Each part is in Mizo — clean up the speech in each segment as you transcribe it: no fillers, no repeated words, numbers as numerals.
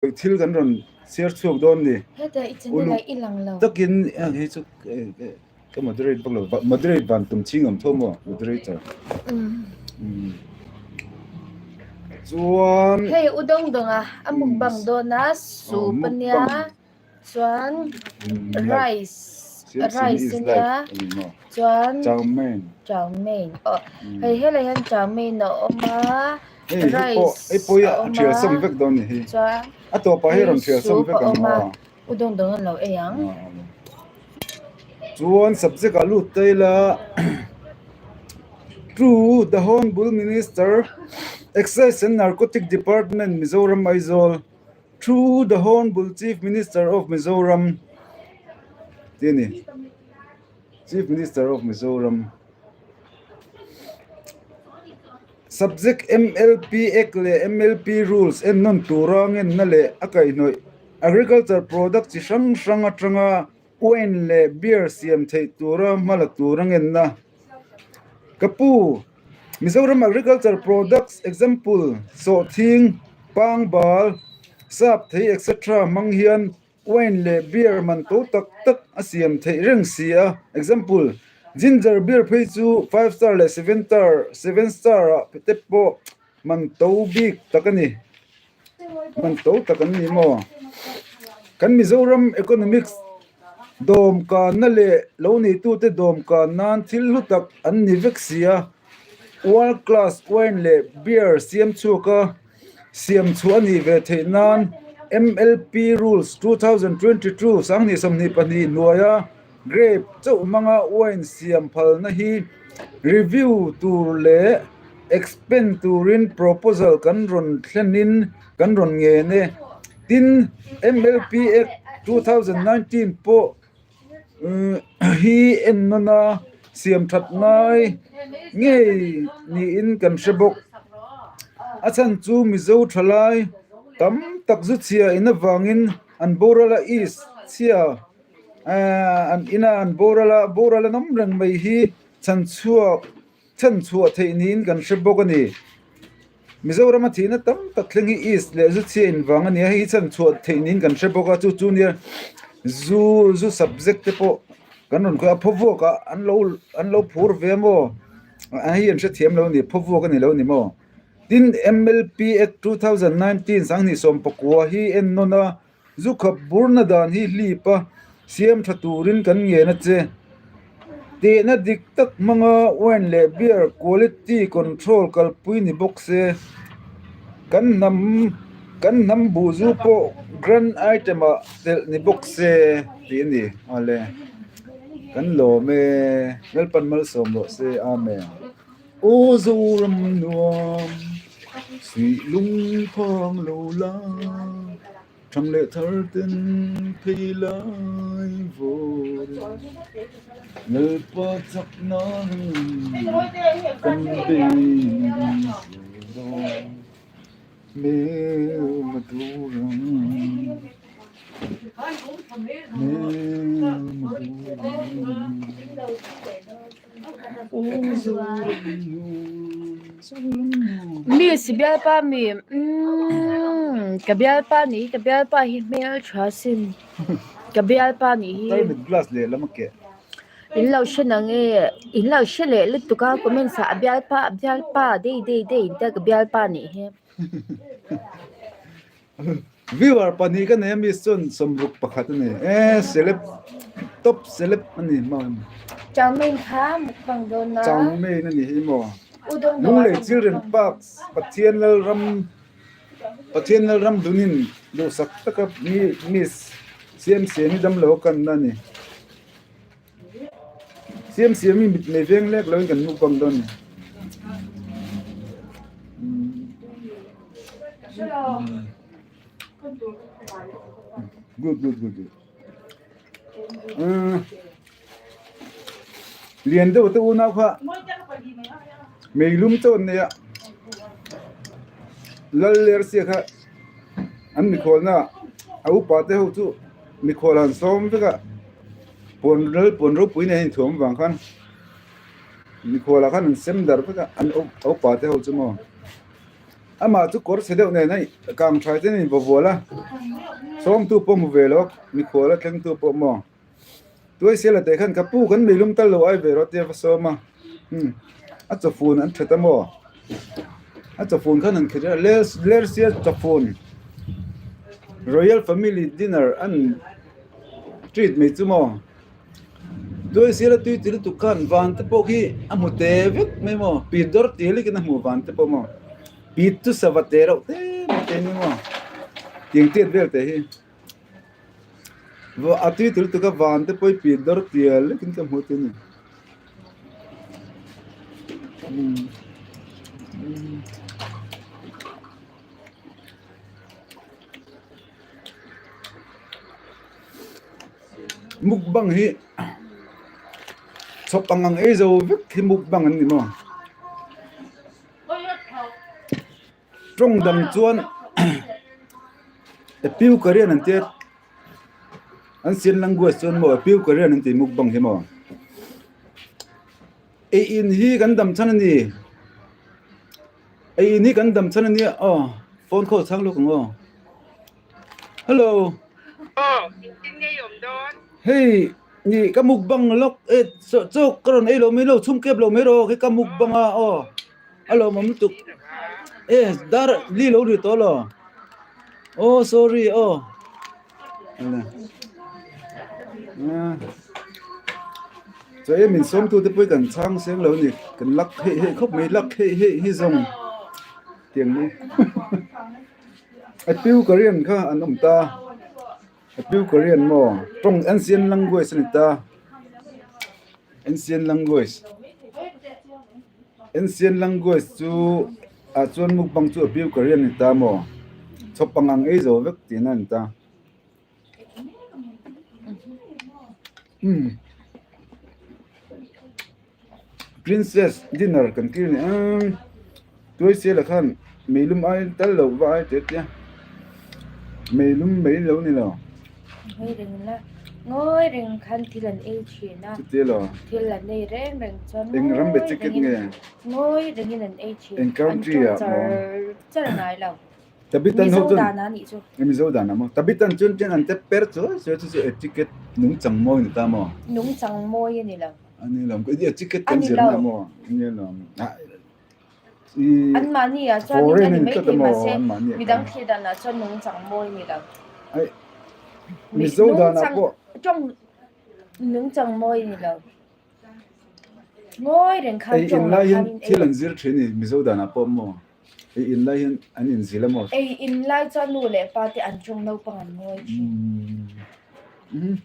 Thil kan rawn chhiar chhuak dawn ni. Heta i channel ah i lang lo. Takin hei chu ka moderate bawk lo. Moderate van tum ching awm tho maw moderator. Chuan Hei u dawng dawng a a mukbang dawn a soup ania chuan rice rice ania chuan chow mein chow mein aw hei helai hian chow mein a awm a. Hei hei pawh Rice hei pawh hi a a awm thial sawm a vek dawn ni hi. chuan A tawpah hi hei rawn thial sawm soup vek a ang awm a aw. u dawng dawng an lo ei ang. Chuan subject ah lut ta ila To the Honourable Minister, Excise and Narcotic Department, Mizoram Aizawl To the Honourable Chief Minister of Mizoram tih a ni. Chief Minister of Mizoram. Subject MLP Act leh MLP Rules ennawn tura ngenna leh a kaihhnawih Agriculture product chi hrang hrang atanga wine leh beer siam theih tura hma la tura ngenna. Ka pu, Mizoram Agriculture products example, sawhthing, pangbal, sap thei etc hmang hian Wine leh beer man to tak tak a siam theih reng si a. Example, Ginger beer phei chu five star leh seven tar seven star ah te pawh man to bik tak a ni. Man to tak an ni maw? Kan Mizoram economics dawmkanna leh lo neitute dawmkan nan thil hlu tak an ni vek si a. World class wine leh beer siam chhuak a. Siam chhuah a nih ve theih nan MLP Rules 2022 22 hnuaia grape chauh hmanga wine siam phalna hi review tur leh expand turin proposal kan rawn thlenin kan rawn ngen e. Tin, MLP Act 2019 pawh hi ennawn a siam that ngai ngei niin kan hre bawk. A chhan chu Mizo thalai tam tak zu chhia in avangin an boral a East chhia an ina an boral a boral an awm reng mai hi chhanchhuak Chhanchhuah theih niin kan hre bawk a ni. Mizorama thihna tam tak thleng hi East leh zu chhia invang a ni a, hei hi chhanchhuah theih niin kan hre bawk a, chu chu nia zu zu subject te pawh kan rawn khawih a, phawvuak ah an lo an lo phur ve a maw hei an hrethiam lo a ni, phawvuak a ni lo a ni maw. Tin, MLP Act 2019 29 hi ennawn a. Zu khap burna dan hi hlip a, siam tha turin kan ngen a che. Tehna dik tak hmanga wine leh beer quality control kalpui ni bawk se, kan hnam kan hnam buh zu pawh grand item ah telh ni bawk se tih a ni. Awle, kan lawm e, Lalpan malsawm rawh se, Amen. Aw Zoram nuam, suih lung phang lo la, thang leh thar ten phei lai vawr e. Lalpa chak nan kan bei zel dawn, hmel a tur ang. Hmel a tur ang. Mi si bialpa mi umm ka bialpa nih hi ka bialpa hi hmeltha sin ka bialpa nih hi in lo hre nang e in lo hre leh lutuk a comments ah a bialpa a bialpa dei dei dei in tia ka bialpa nih hi. Viewer pahnih ka nei a miss chuan 61 a ni e celeb top celeb a ni maw Chowmein kha mukbang dawn a Chowmein a ni hi maw Lunglei Children Park Pathian Lalram Pathian Lalram dunin duhsak taka mi miss Siamsiami damlo a kanna a ni. Siamsiami mit nei veng lek loin kan mukbang dawn a ni. Good good good good. Lian deuh te unau kha meilum chauh an nei a lal ler sia kha an mikhualna a upa te ho chu mikhual han sawm vek a puan lal puan ropui nen a inthuam avang khan mikhual ah khan an sem darh vek a an upa te ho chu maw. Amah chu kawr chhe deuh nen a kang tha ten a invaw vual a, sawmtu pawh hmu ve lo a, mikhual a thlengtu pawh maw. Tuaisiala teh khan ka pu kan meilum tal lo ai ve rawh tia va sawm a, umm a chawfun an that a maw? A chawfun khan an kher a, Lersia chawfun Royal Family Dinner an treat mai chu maw? Tuaisiala tui ti lutuk khan van te pawh khi a hmu te vek mai maw? Pit dawr tir lekin a hmu van te pawh maw? Pit chu sava te reuh te mai te ni maw? Tiang tiat vel te hi. A tui tel tuk a van te pawh i pit dawr tial lekin ka hmu te ni. Mukbang hi chawp ang ang ei zo vek hi mukbang an ni maw? Tawng dang chuan Epiu Korean an tia an sian language chuan maw Epiu Korean an tih mukbang hi maw ei in hi kan dam chhan a ni ei in hi kan dam chhan a nia aw phone call chhang lawk ang aw hello hei ni ka mukbang lawk e chaw ka rawn ei lo mai lo chhung kep lo mai rawh hei ka mukbang a aw. A lawmawm lutuk e dar li lo ri tawh lo aw sorry aw chaw em in sawm tu te pawh hi kan chhang seng lo a ni kan lak hei hei khawp mai lak hei hei hi zawng tiang mai a piu korean kha an awm ta a piu korean maw tawng ancient language a ni ta. Ancient language Ancient language chu ah chuan mukbang chu a piu ka rian a ni ta maw? Chawp ang ang ei zo vek tihna a ni ta. Umm Princess dinner kan kir ni ang Tuaisiala khan meilum ai tal loh va ai teh tia meilum mai lo ni lo. Ngawi reng la ngawi reng khan thil an ei thin a. Chutia lo. Thil an ei reng reng chuan Eng ram be ticket nge? Ngawi rengin an ei thin. Eng country ah maw? An char char ngai lo. Tabitan ho Mizo chuan dan a nih chu. Mizo dan a maw? Tabitan chuan ten an tep per chuai chuai chu chu etiquette nungchang mawi ni ta maw? Nungchang mawi a ni lo. A ni lo. Etiquette kan zirna maw? A ni lo. Anmahni ah chuan in a ni maithei mahse midang thlir dan ah chuan nungchang mawi ni lo. Mizo dan ah pawh. Tawng nungchang mawi ni lo. Ngawi reng khan tawng lo khan in ei. Thil an zir thin ni Mizo dan ah pawh maw? Ei in lai hian an inzil a maw? Ei in lai chuan nu leh pa te an tawng naupang an ngawi thin.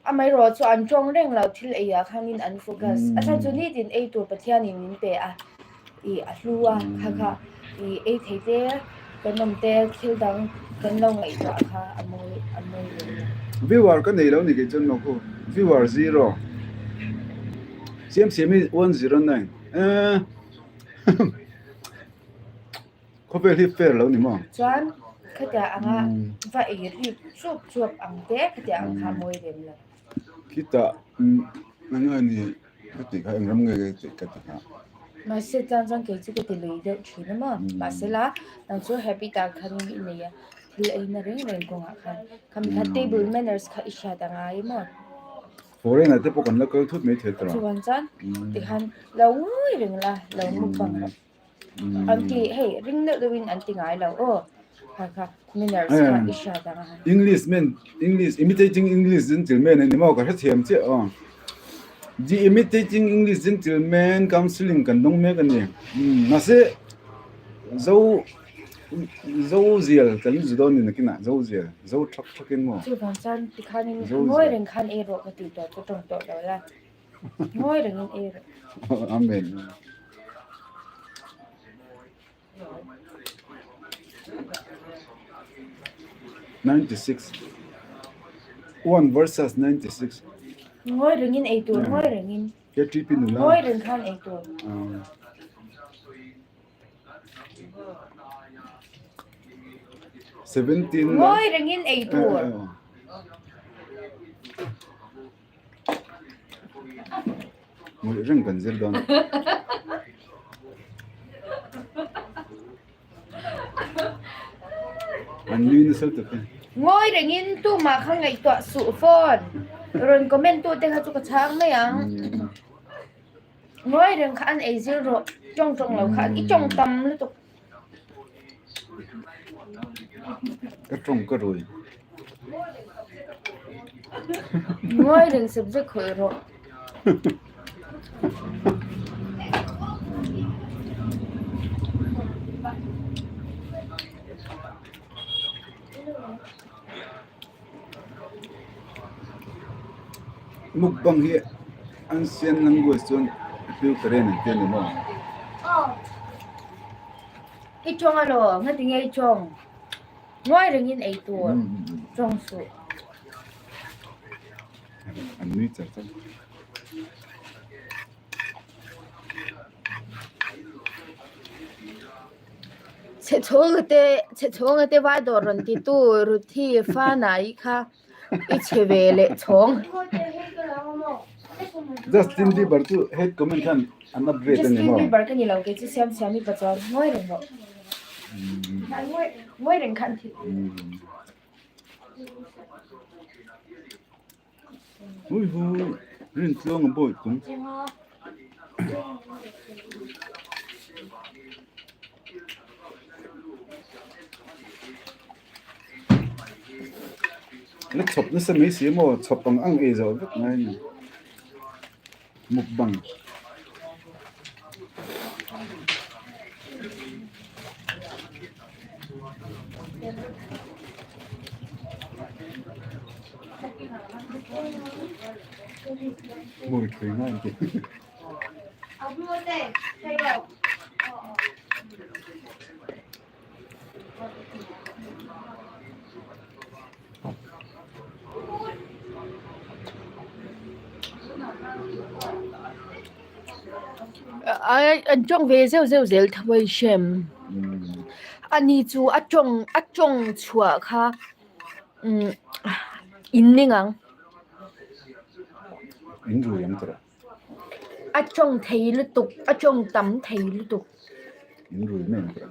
Amaherawh chu an tawng reng lo thil ei ah khanin an focus. A chhan chu nitin ei tur Pathianin min pe a, ih a hlu a, kha kha ih ei thei te kan awm te thil dang kan lo ngaihtuah kha a mawi a mawi lo a ni. Viewer ka nei lo ni kei chuan maw khu viewer zero Siamsiam hi 109 eh Khawvel hi fair lo ni maw? Chuan khatia anga va ei rik chup chup ang te khatia ang kha mawi lem lo. Khitah eng nge ni ka tih kha eng ram nge ka tih ka ti kha. Mahse chuan chuan kei chu ka ti lui deuh thin a maw? Mahse la nang chu habit ah khan i nei a thil ei na reng reng kawngah khan khami kha table manners kha i hriat a ngai maw? Foreign ah te pawh kan la kal thut mai thei tawh. Chuan chuan tikhan lo ngawi reng la lo mukbang rawh. An ti hei ring deuh deuhin an ti ngai lo aw kha kha manners kha i hriat ang a. English men English imitating English gentleman ani maw ka hrethiam chiah aw. The imitating English gentleman counselling kan dawng mek ani. Mahse zo zo zial kan zu dawn ni nakinah zo zial zo thak thakin maw. Chuvang chuan tikhanin ngawi reng khan ei rawh ka tih tawh chu tawng tawh lo la. Ngawi rengin ei rawh. Amen. 96 1 versus 96 Ngawi rengin ei tur, ngawi rengin. KTP nula. Ngawi reng khan ei tur. 17 Ngawi rengin ei tur. Ngawih reng kan zir dawn. An nui nasa lutuk e. Ngawi rengin tumah kha ngaihtuah suh phone rawn comment tu te kha chu ka chhang mai ang. Ngawi reng kha an ei zir rawh tawng tawng lo kha i tawng tam lutuk. Ka tawng ka rui. Ngawi reng subject khawih rawh. Mukbang hi ancient language chuan appeal ka rian an ti a ni maw? I tawng alaw, ngati nge i tawng? Ngawi rengin ei tur tawng suh. An nui char char. Chhe chhawng te chhe chhawng te vai dawr rawn ti tu Ruthi Fanai kha i chhe ve leh chhawng. Justin Bieber chu hate comment khan an upgrade a ni Justin maw? Bieber ka ni lo kei chu Siam Siami pa chuan ngawi reng rawh. Ngawi reng khan thil. Hui hui rin tluang a bawi tum. La chhawp nasa mai si maw chhawp ang ang ei zawh vek ngai a ni mukbang. Mùi thủy ngon chị. An tawng ve zeuh zeuh zel tho a i hrem. Ani chu a tawng a tawng chhuah kha umm in ning ang. In rui ang tawh. A tawng thei lutuk a tawng tam thei lutuk. In rui mai ang tawh.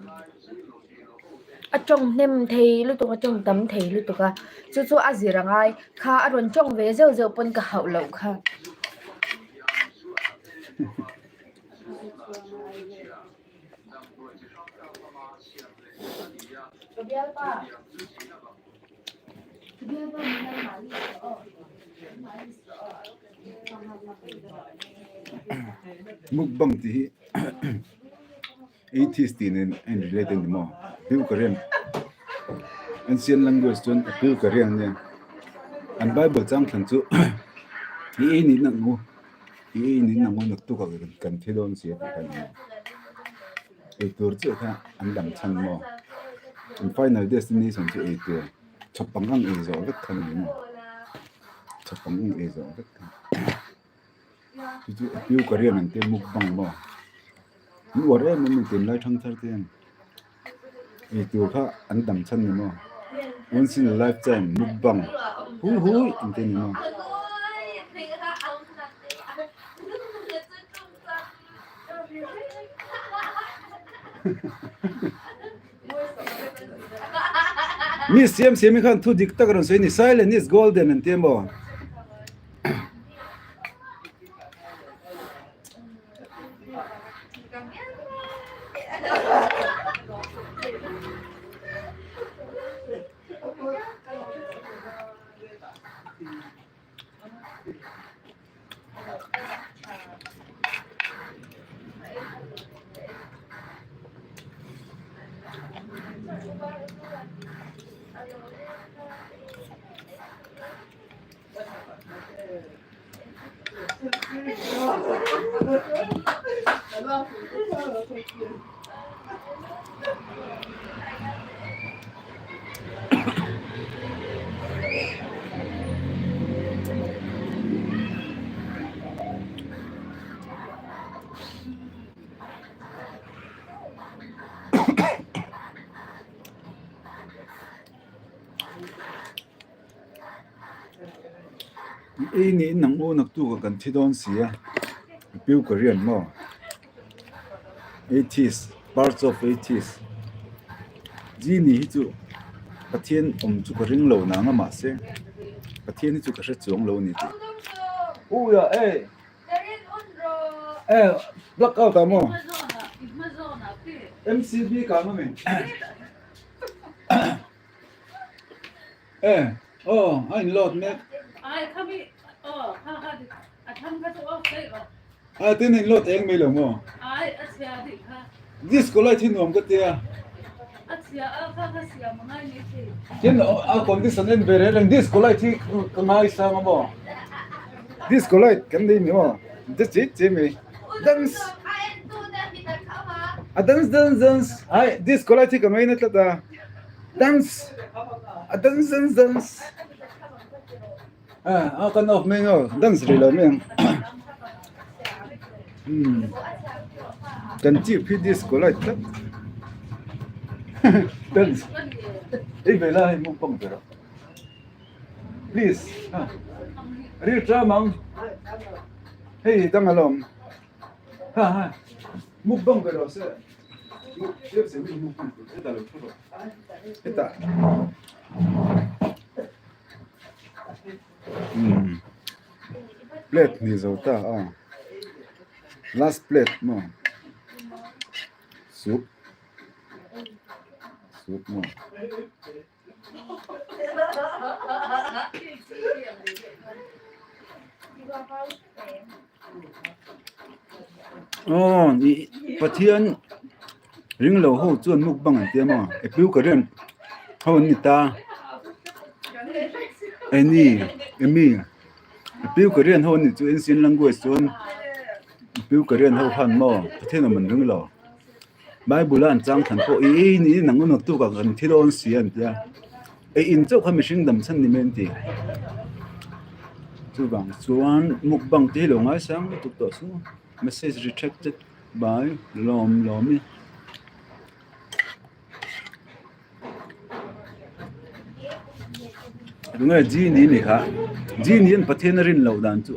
A tawng hnem thei lutuk a tawng tam thei lutuk a chu chu a zir a ngai kha a rawn tawng ve zeuh zeuh pawn ka hauh loh kha. Mukbang tih hi atheist tih nen a in relate a ni maw Bill Korean ancient language chuan Bill Korean ania an bible chang thlan chu i ei nih nak ngu i ei nih nak ngu naktuk ah kan thi dawn si a tih kha a ni eitur chiah kha an dam chhan maw an final destination chu eitur chhawp ang ang ei zawh vek kha a ni maw chhawp ang ang ei zawh vek kha. Chu chu a piu ka rian ang te mukbang maw an uar em em a tunlai thangthar te hian eitur kha an dam chhan ni maw once in a lifetime mukbang hui hui ang te ni maw. Mi siam siam hi khan thu dik tak rawn sawi a ni silent is golden an ti a maw. Ei niin nang u naktuk ah kan thi dawn si a piu ka rian maw atheist parts of atheist. Genie hi chu Pathian awm chu ka ring lo nang a mahse Pathian hi chu ka hre chuang lo a ni tih. Uia e! E black out ah maw? MCB kang a mi? E aw a in load mek. A tin in load eng mai lo maw? Disco light hi nuam ka tia. Tin a condition en ve reng reng disco light hi ka ngaisang a maw? Disco light kan nei mi maw? Te chi chi mai. Dance a dance dance dance ai disco light hi ka ngaina tlat a. Dance a dance dance dance a kan off mai ang dance rih lo mai ang umm kan chip hi disco light tlat dance ei ve la hei mukbang ber a please ril tram ang hei dang alawm ha ha mukbang ber rawh se Hetah umm plate hnih zo ta a last plate maw soup soup maw. Aw ih Pathian ring lo ho chuan mukbang an tia maw Epicurean ho an ni ta Annie Amy Epicurean ho an nih chu ancient language chuan Epicurean ho khan maw Pathian awm an ring lo. Bible a an chang than pawh i ei niin ang unawk tuk ah kan thi dawn si an tia ei in chauh kha mihring dam chhan ni mai an ti chuvang chuan mukbang te hi lo ngaisang lutuk tawh chu message retracted by lawm lawmi. Tunge Genie ni kha? Genie hian Pathian a rin loh dan chu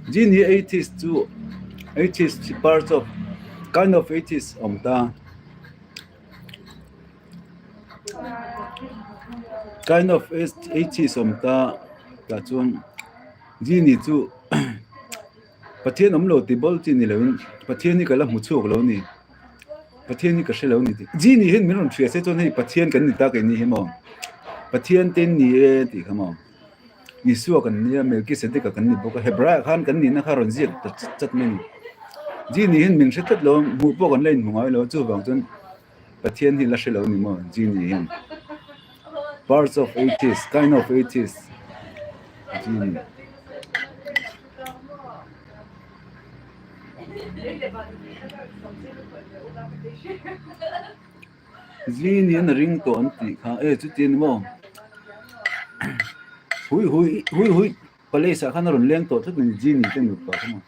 Genie atheist chu atheist hi parts of kind of atheist a awm ta. Kind of atheist a awm ta tah chuan Genie chu Pathian awm lo ti bawl chi ni loin Pathian hi ka la hmu chhuak lo a ni. Pathian hi ka hre lo a ni tih. Genie hian min rawn hria se chuan hei Pathian kan ni ta keini hi maw? Pathian te ni e tih kha maw? Isua kan nia Melkisedeka kan ni bawk a, Hebraiah khan kan nihna kha rawn ziak ta chat chat mai a ni. Genie hian min hre tlat lo a, hmuh pawh kan la inhmu ngai lo a, chuvang chuan Pathian hi la hre lo a ni maw Genie hian. Parts of atheist, kind of atheist, Genie. Zing hian a ring tawh an tih kha e chuti a ni maw hui hui hui hui palace ah khan a rawn leng tawh tlat a ni Genie te nupa kha maw.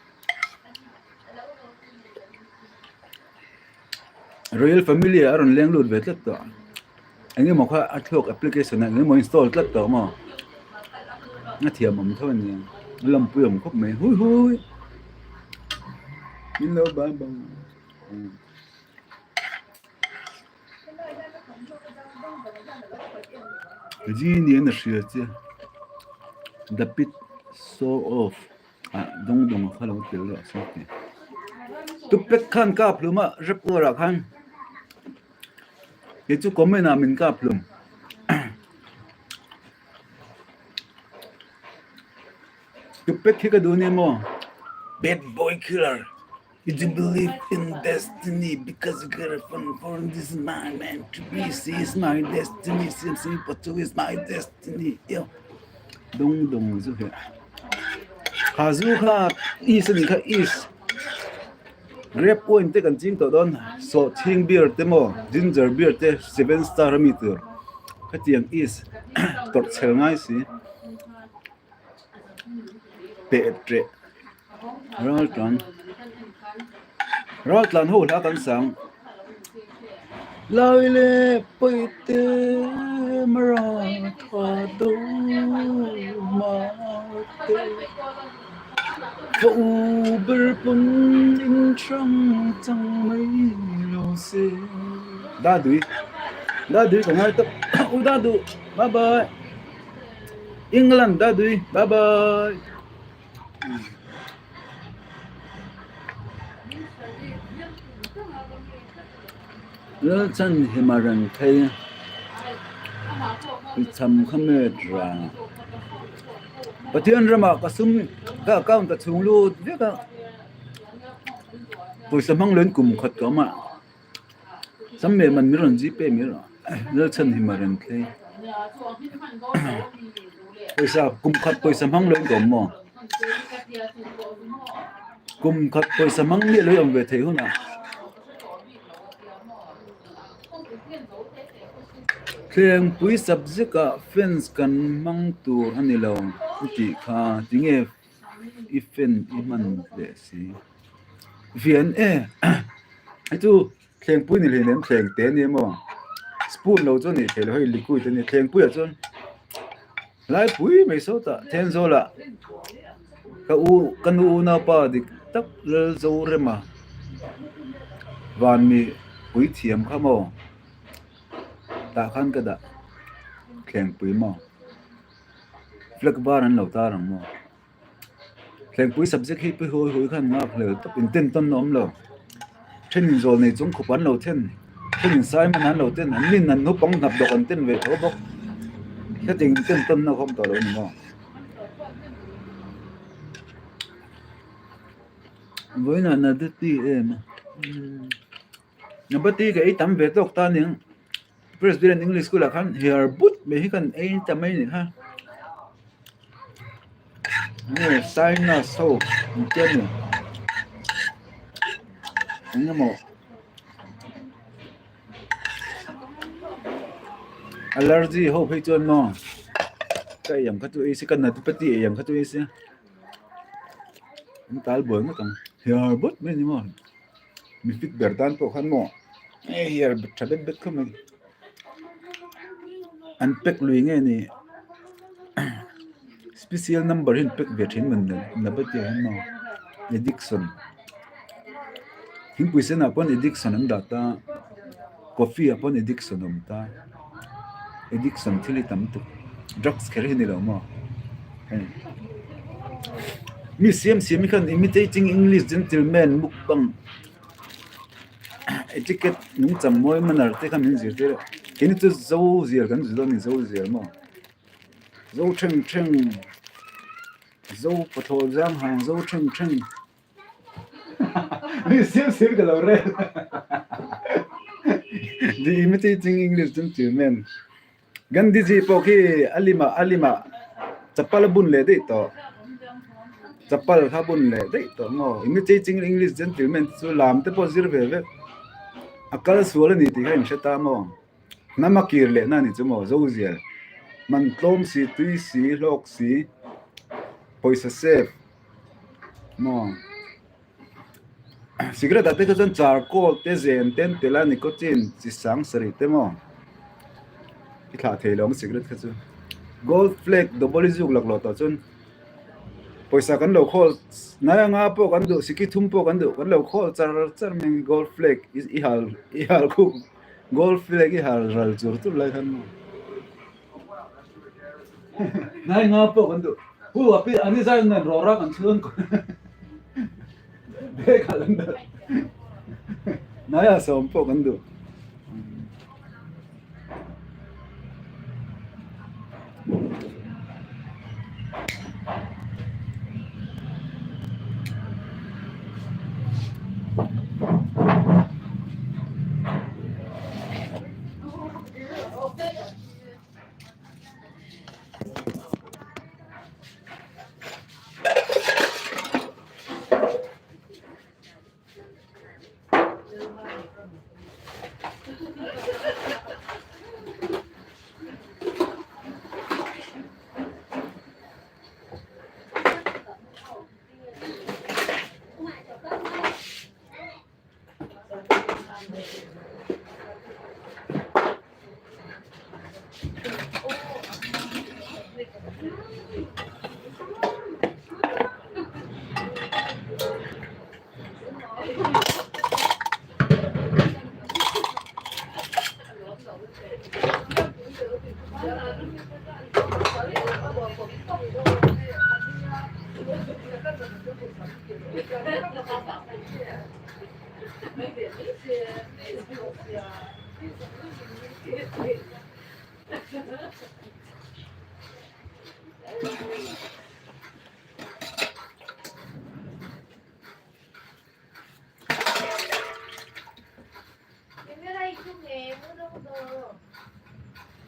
Royal family ah a rawn leng lut ve tlat tawh eng emaw kha a thluak application ah eng emaw install tlat tawh maw a thiam awm tho a ni a lawmpui awm khawp mai hui hui min lo bang bang Genie a hria che the pit show off. Ah dawng dawng a kha lo tel rawh se tih. Tupek khan kap hlum a rep uar ah khan kei chu comment ah min kap hlum. Tupek hi ka duh nia maw bad boy killer. Did you believe in destiny because you got a phone for this is my man to be see is my destiny sim sim patu is my destiny yo dong dong zu he kha zu kha is ani kha is grape wine te kan ching tawh dawn sawhthing beer te maw ginger beer te seven star ami tur khatiang is tawrh chhel ngai si peh teh Raltlan Raltlan ho hla kan sang Lai leh Paihte Mara tha do mate Ka u ber pawn in hrang chang mai lo se Dadui. Dadui ka ngai tawp u Dadu bye bye England Dadui bye bye. Lalchan hima reng phei i cham kha met ra. Pathian ramah ka sum ka account ka chhung lut vek a, pawisa hmang loin kum khat ka awm a, sam leh man min rawn gpay mai rawh Lalchan hima reng phei pawisa kum khat pawisa hmang loin ka awm maw? Kum khat pawisa hmang miah loin awm ve thei hunah. Thlengpui subject ah fans kan hmang tur a ni lo i tih kha tinge i fan i hman leh si? Vian e hei chu thlengpui ni hlei lem thleng te a ni emaw spoon lo chu a nih theih loh hei liquid a ni thlengpui ah chuan Laipui mai sawtah Thenzawlah ka u ka nu unaupa dik tak Lalzorema vanmi puithiam kha maw tah khan ka dah thlengpui maw flag var an lo tar ang maw. Thlengpui subject hi pi hawi hawi khan nghak hlel tawp in ten tawn a awm lo. Thenin zawl nei chung khawp an lo then, thenin Simon an lo ten, an nin an naupang hnap dawk an ten ve tho bawk. Hetiang in ten tawn na a awm tawh lo a ni maw? Vawiinah Nadati em a? Nabati ka ei tam ve tawk ta aniang. Presbyterian English School ah khan hiar but mai hi kan ei ta mai a nih kha. Nge sinus ho an tia ni eng emaw allergy ho phei chuan maw ka ei ang kha chu ei se ka natupati ei ang kha chu ei se an tal buai ngawt ang hiar but mai a ni maw. Mi fit ber tan pawh khan maw hei hiar tha bet bet khawp mai an pack lui nge ni special number hi an pack ve thin maw nabati ah hian maw addiction thingpui sen ah pawn addiction an dah ta coffee ah pawn addiction a awm ta addiction thil hi tam tuk drugs kher hi a ni lo maw hei mi siam siam hi khan imitating english gentleman mukbang etiquette nungchang mawi manner te kha min zirtir a keini chu zo zial kan zir dawn a ni zo zial maw zo thleng thleng zo pathlawi zang hang zo thleng thleng. Mi siam siam ka lo rel. The imitating English gentleman. Gandhiji pawh khi a lima a lima chapal a bun leh daih tawh. Chapal kha bun leh daih tawh maw. Imitating English gentleman chu lam te pawh zir ve vek. A kal sual a ni tih kha in hre ta maw. Hnam a kir lehna a ni chu maw. Zozial man tlawm si, tui si, hlawk si, pawisa save. Maw cigarette ah te kha chuan charcoal te zen te an tel a nicotine chi sang sarih te maw i thlah thei lo ang cigarette kha chu gold flake double i zuk laklawh tawh chuan pawisa kan lo khawl nai anga pawh kan duh siki thum pawh kan duh kan lo khawl char char mai ang gold flake i hal i hal khup gold flake i hal ral chur chur lai khan maw. Nai nga pawh kan duh. Hu a pi ani zai nen rawra kan chhung ko. Be kha lan da. Nai a som pawh kan duh.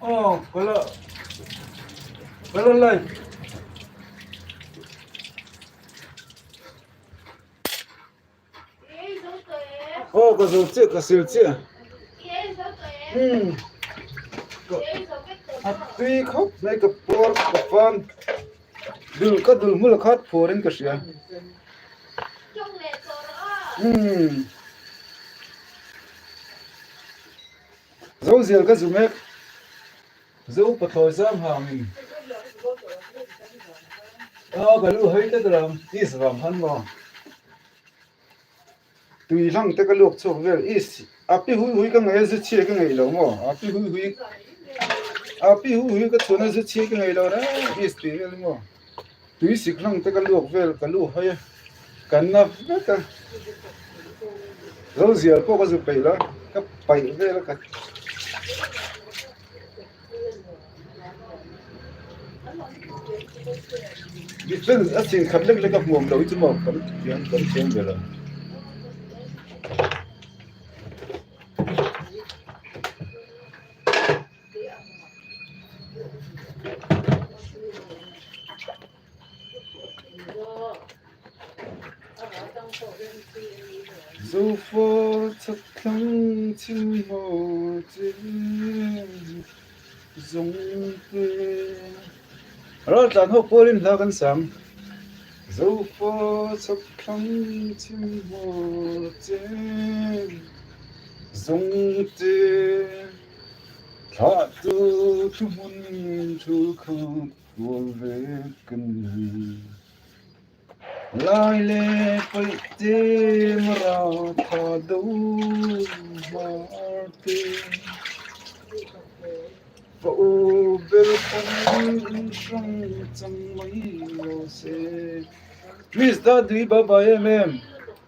Aw ka la ka la live. Aw ka zo chiah ka sil chiah. Umm a tui khawp mai ka puar ka fan dul ka dul hmul khat phur in ka hria. Umm zo zial ka zu mek zo pathlawi zam hang in aw ka lu hawi tlat ram is vang han maw. Tui hlang te ka luak chhuak vel is a pi hui hui ka ngei a zu chhia ka ngei lo maw a pi hui hui a pi hui hui ka chhuan a zu chhia ka ngei lo reng is tih vel maw tui sik hlang te ka luak vel ka lu hawi a ka na vek a zo zial pawh ka zu peih lo ka paih vel a ka. Defence a chhin khat lek lek a hmuam lo hi chu maw kan thiam kan thiam ve lo. Zofa chakthlang chim maw chin zungte Raltlan ho pawlin hla kan sang Zofa chakthlang chim maw chin zungte Thlahtu thuhmun thu khat Tual ve kan ni. Lai le paih te mara tha do hmar te. Fa u ber pawm in hrang chang mai lo se. Miss Dadui bye bye em em.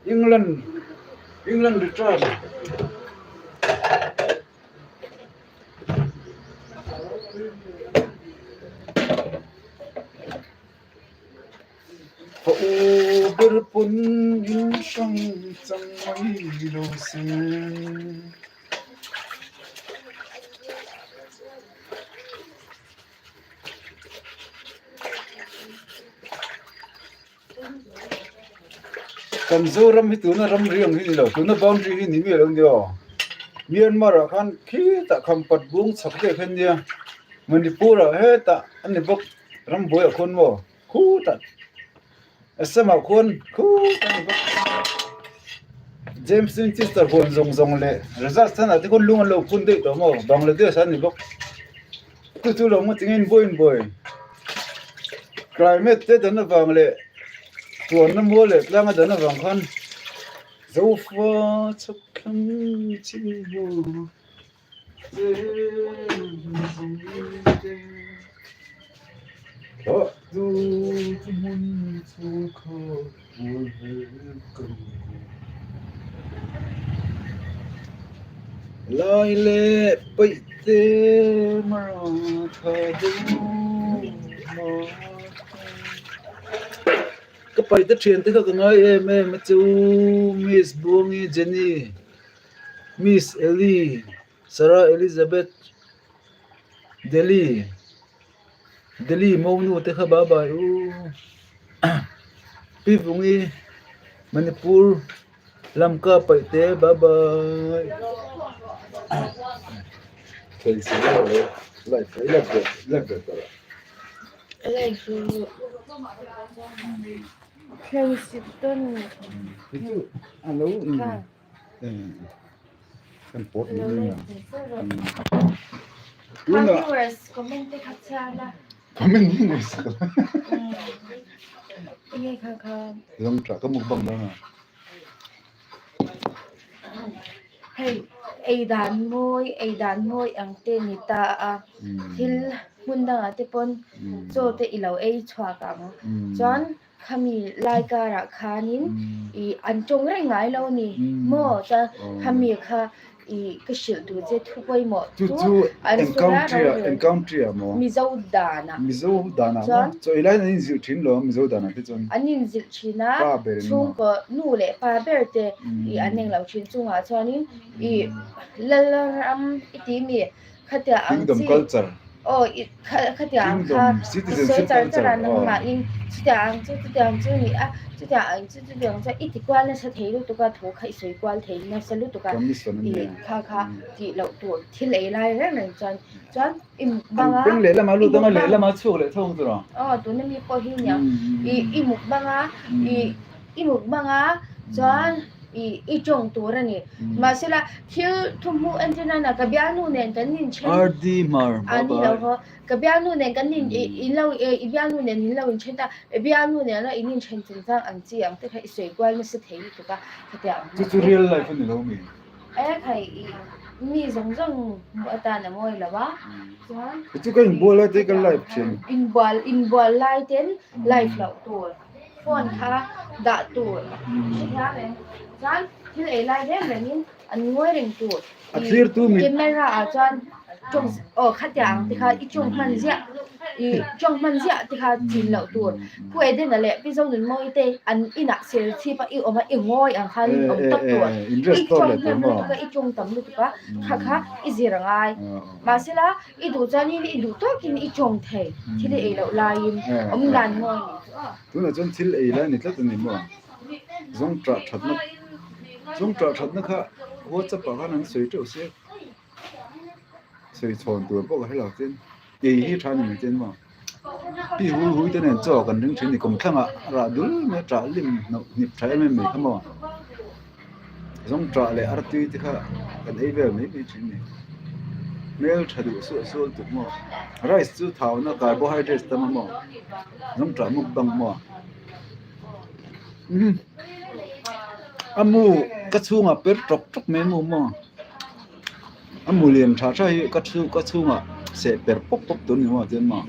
England England return. Fa u ber pawn in hrang chang mai lo se. Kan Zoram hi tuna ramri ang hi ni lo, tuna boundary hi ni miah lo nia aw. Myanmar ah khan khitah Khampat bung chhak deuh hian nia, Manipur ah hetah a ni bawk, rambuai ah khuan maw khutah Assam ah khuan khutah a ni bawk. James Winchester huan zawng zawng leh Rajasthan ah te khuan lung an lo phun daih tawh maw, Bangladesh ah a ni bawk. Chu chu lo maw chingin buain buai climate te dan avang leh tuanna mual leh tlanga dan avang khan zofa chhak thlang chin hmu chu hmun chu kha buai ve ka ni. Lai leh paih te mara tha deuh mah Ka paih te thian te kha ka ngai em em a chu Miss Buangi Jenny Miss Ellie Sarah Elizabeth Delhi Delhi Monu te kha bye bye u Pi Vungi Manipur Lamka paih te bye bye Thei si lo le live i live ve live ve tawh a. Live ru Thleng sik tawn Hi chu a lo in kan pawt Lo mai live a. ve zel rawh. Kha Tunah viewers comment te kha chhiar la. Comment hi ngaihsak la. Enge kha kha. Lam tha ka mukbang dawn a. Hei. Ei dan mawi, ei dan mawi ang te ni ta a, thil hmun dangah te pawn chaw te i lo ei chhuak ang. Chuan khami lai karah khanin ih an tawng reng ngai lo a ni maw? Chuan khami kha ih ka hrilh tur che thu pawimawh chu chu an eng sawi a country ah rorel eng country ah maw? Mizo danah Mizo danah maw? chuan Chaw ei laiin an inzilh thin lo a Mizo danah te chuan an inzilh thin a pa ber in maw? chhungkaw nu leh pa ber te ih an eng lo thin chungah chuanin ih lal ram i tih mi Khatia ang Kingdom chi culture. aw i kha khatia ang kha Kingdom i citizenship sawi char char culture a aw. nangmahin chutia ang chu chutiang chu ni a chutia ang chu chutiang chu i ti kual nasa thei lutuk a thu kha i sawi kual thei nasa lutuk a Commission a i nia. kha kha tih loh tur thil ei lai reng reng chuan chuan i An mukbang a beng lehlam a i lut anga mukbang lehlam a chhuak leh thawng tur a. aw tuna mi pawh hi nia i i mukbang a i I mukbang a chuan i i tawng tur a ni. Mahsela thil thuhmu entir nana ka bialnu nen kan inthen RD Hmar a ni lo haw. Ka bialnu nen kan in i in lo i bialnu nen in lo inthen ta, i bialnu nena in inthen chungchang ang chi ang te kha i sawi kual nasa thei lutuk a, khatiang ang Chu chu real life a ni lo mi? E khai i mi zawng zawng hmuh atan a mawi lo a, chuan Chu ka inbual lai te hi ka live thin. Inbual inbual lai ten live loh tur. Phone kha dah tur hrethiam em? Chuan thil ei lai reng rengin an ngawi reng tur. A thlirtu mit. Camera ah chuan tawng aw khatia ang te kha i tawng hman ziah i tawng hman ziah te kha chin loh tur. Pu Edena leh Pi Zonunmawii te an inah ser chhip a i awm a i ngawi ang khan in awm tawp tur. I tawng hnem lutuk a i tawng tam lutuk a kha kha i zir a ngai. Mahsela I duh chuanin i duh tawkin i tawng thei, thil i ei loh laiin awm dan mawi ni chu aw. Tunah chuan thil ei lai ni tlat a ni maw? Zawng ṭah ṭhatna, zawng ṭah ṭhatna kha WhatsApp ah khan an sawi ṭeuh sia, sawi chhawn tur pawh ka hre lo chuan ei hi ṭha a ni mai chuan maw? Pi hui hui te nen chaw kan ring thin ni kum thlangah rah dul mai a ṭah lim hnawh hnip ṭha em em mai kha maw? Zawng ṭah leh artui te kha kan ei vel mai mai thin ni. Hmel ṭha duh suah sual tuk maw? Rice chu thauna carbohydrates tam a maw? Zawng ṭah mukbang maw? Umm a mu ka chhungah per ṭawk ṭawk mai mu maw? A mu lian tha tha hi ka chhu ka chhungah seh per pawp pawp tur ni maw chuan maw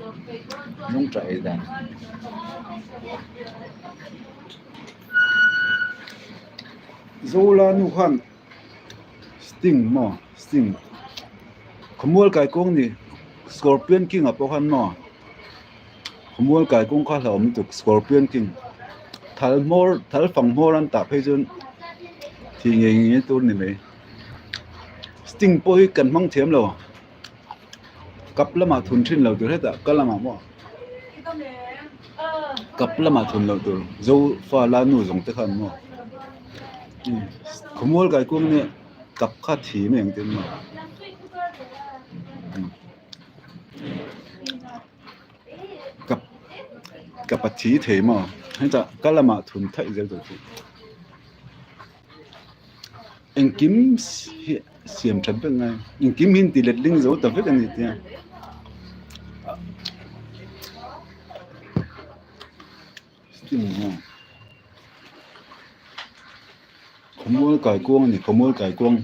zawng ṭah ei dan. Zola nu khan sting maw sting khawmual kaikuang ni scorpion king ah pawh khan maw khawmual kaikuang kha hlauhawm lutuk scorpion king thal hmawr thal fang hmawr an tah phei chuan thih ngei ngei tur a ni mai. Sting pawh hi kan hmang thiam lo kap lamah thun thin lo tur hetah ka lamah maw kap lamah thun lo tur zo fa la nu zawng te khan maw khawmual kaikuang nia kap kha thi mai ang tin maw. Kap kap a thi thei maw hetah ka lamah thun thaih zel tur chu. Engkim hi siam that vek ngai engkim hi inti letling zo ta vek a ni tia khawmual kaikuang a ni khawmual kaikuang.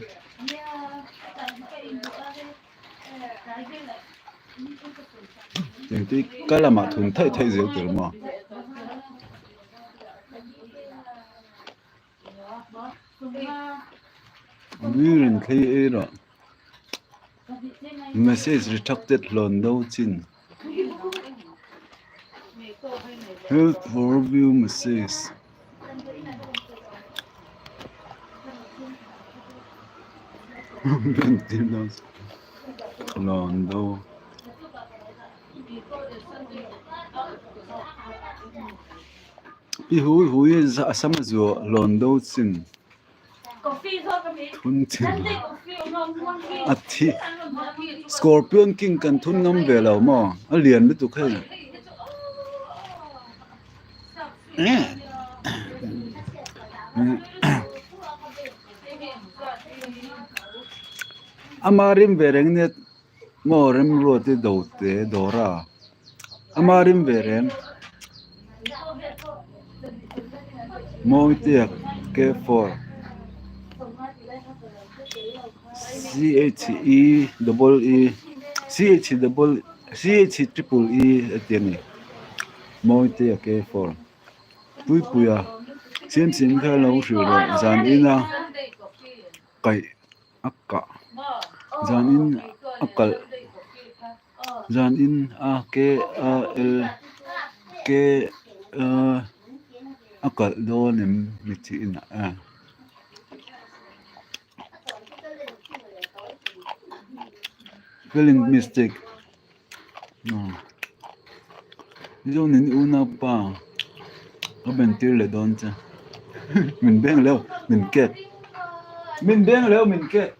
Engti ka lamah thun theih theih zel tur maw? Mirin thlei ei rawh. Message retracted hlawn do chin. Help for view message. Hlawn do. I hui hui a sam a zuah hlawn do chin thun chin a thi scorpion king kan thun ngam ve lo maw a lian lutuk hei ama rim ve reng nia Maw remruat i do te dawr a, ama rim ve reng. Mawite K4. C H E double E C H double C H triple E a ti a ni Mawitea K 4 Puipuia Siamsiam kha lo hrilh rawh zan ina kaih a kah zan in a kalh zan in a K A L K A a kalh dawn em ni tih inah a. Spelling mistake Mizonin unaupa ka ben tir leh dawn che min beng leuh min kek min beng leuh min kek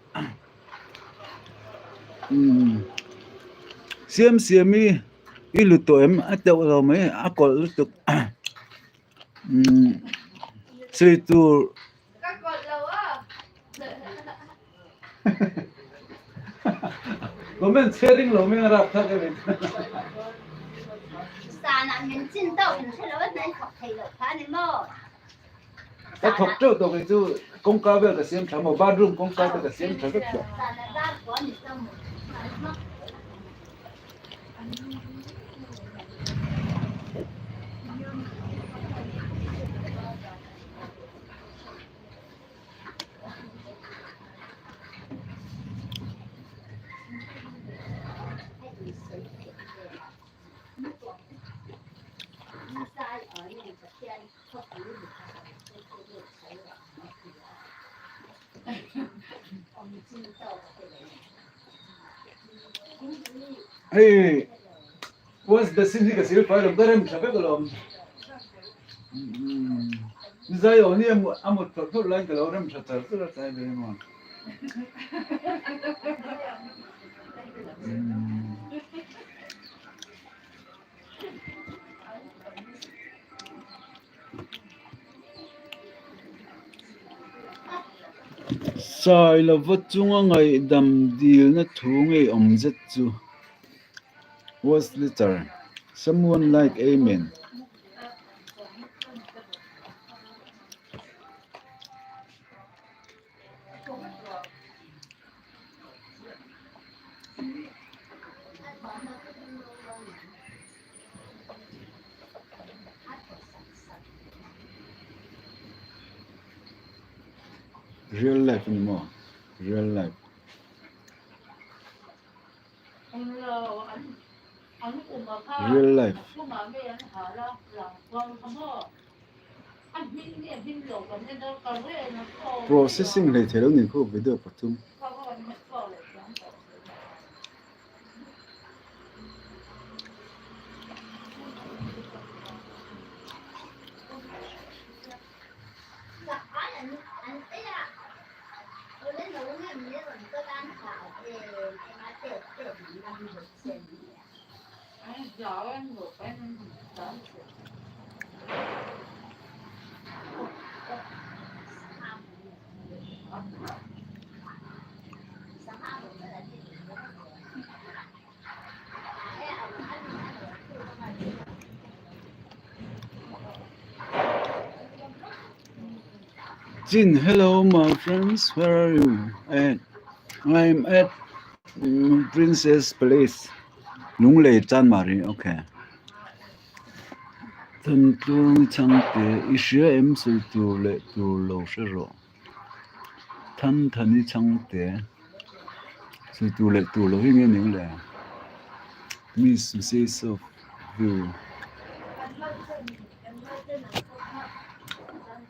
umm siam siam i i lut tawh em a teuh lo mai a kawlh lutuk umm sawi tur. Ka kawlh lo a. Comment chhe ring lo meng rap thak em. Sanah min chin tawk in hre lo a hna in thawk thei loh kha a ni maw? Ka thawk teuh tawh kei chu kawngka vel ka siam tha maw bathroom kawngka te ka siam tha vek tawh. Sanah dar pawh a ni tawh maw? Hei West Basin hi ka sil fai lo ka rem tha vek alawm. Zai aw ni a mut phawrh phawrh laiin ka lo rem tha char char a tlai ve emaw. Sailova chunga ngaihdam dilna thu ngeiawm zet chu Was letter someone like Amen. Real life ani maw? Real life. Real life. Processing hleithei lo nih khu video pathum. Chin hello my friends where are you at I'm at Princess Palace Lunglei Chanmari okay Thantluang changte i hria em sawi tur leh tur lo hre rawh Thanthani changte sawi tur leh tur lo hi nge ning le Miss Mrs of view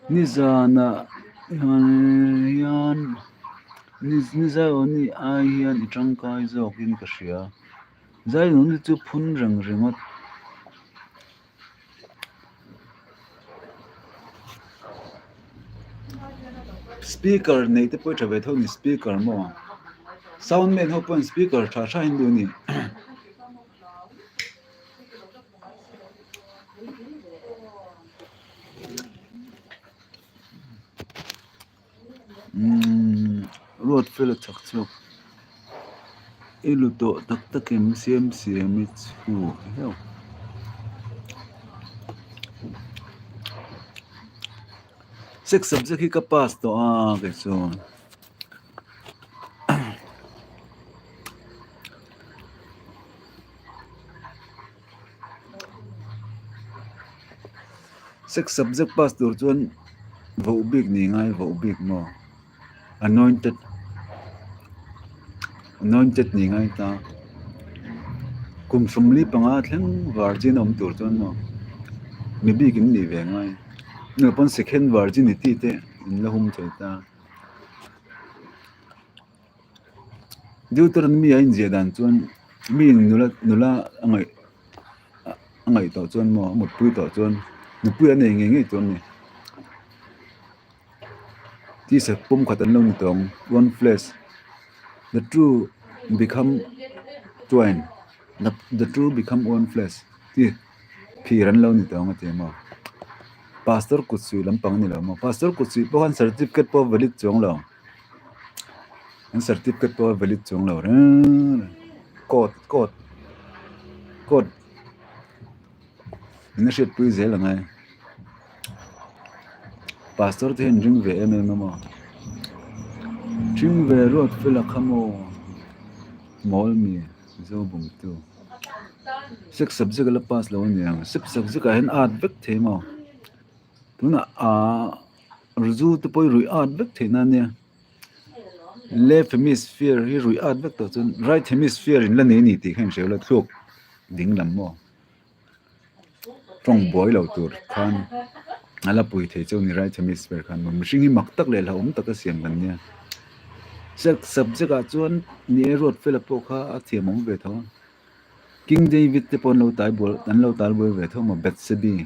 Nizanah hian Nizaiawni ai hian i tangkai zawkin ka hria. Zaiawni chu phun reng ringawt. Speaker neih te pawh i tha ve tho a ni speaker maw sound man ho pawhin speaker tha tha in duh a ni. Umm ruat fel a chak chhuak i lu tawh tak tak em siam siam i chhuak hleuh six subject hi ka pass tawh a kei chuan. Sex subject pass tur chuan voh bik ni ngai voh bik maw anointed anointed ni ngai ta kum 45 thleng virgin awm tur chuan maw mi bik in nih ve ngai nge pawn second virginity te in la hum thei ta. Deuteronomy a inziah dan chuan mi nula nula a ngaih a ngaih tawh chuan maw a mutpui tawh chuan nupui a nei ngei ngei tur a ni. Tisa pumkhat an lo ni tawh ang one flesh the two become twain the two become one flesh tih phir an lo ni tawh ang a ti a maw. Pastor kut suih lampang a ni lo maw pastor kut suih pawh khan certificate pawh valid chuang lo. An certificate pawh a valid chuang lo reng reng court court court in a hriatpui zel ang e pastor te hian ring ve em em a maw ring ve ruat fel a kha maw mawl mi zo bawmtu six subject a la pass lo a ni ang six subject ah hian at vek thei maw tunah ahh. Zu te pawh hi ruih at vek theih na ania left hemisphere hi ruih at vek tawh chuan right hemisphere in la nei a ni tih kha in hria ula thluak ding lam maw tawng buai lo tur khan a la pui thei chu a ni right hemisphere khan mihring hi mak tak leh hlauhawm taka siam kan nia subject ah chuan ni e ruat fela pawh kha a thiam awm ve tho a. King David te pawh an lo tai bual an lo tal buai ve tho maw Bethsebi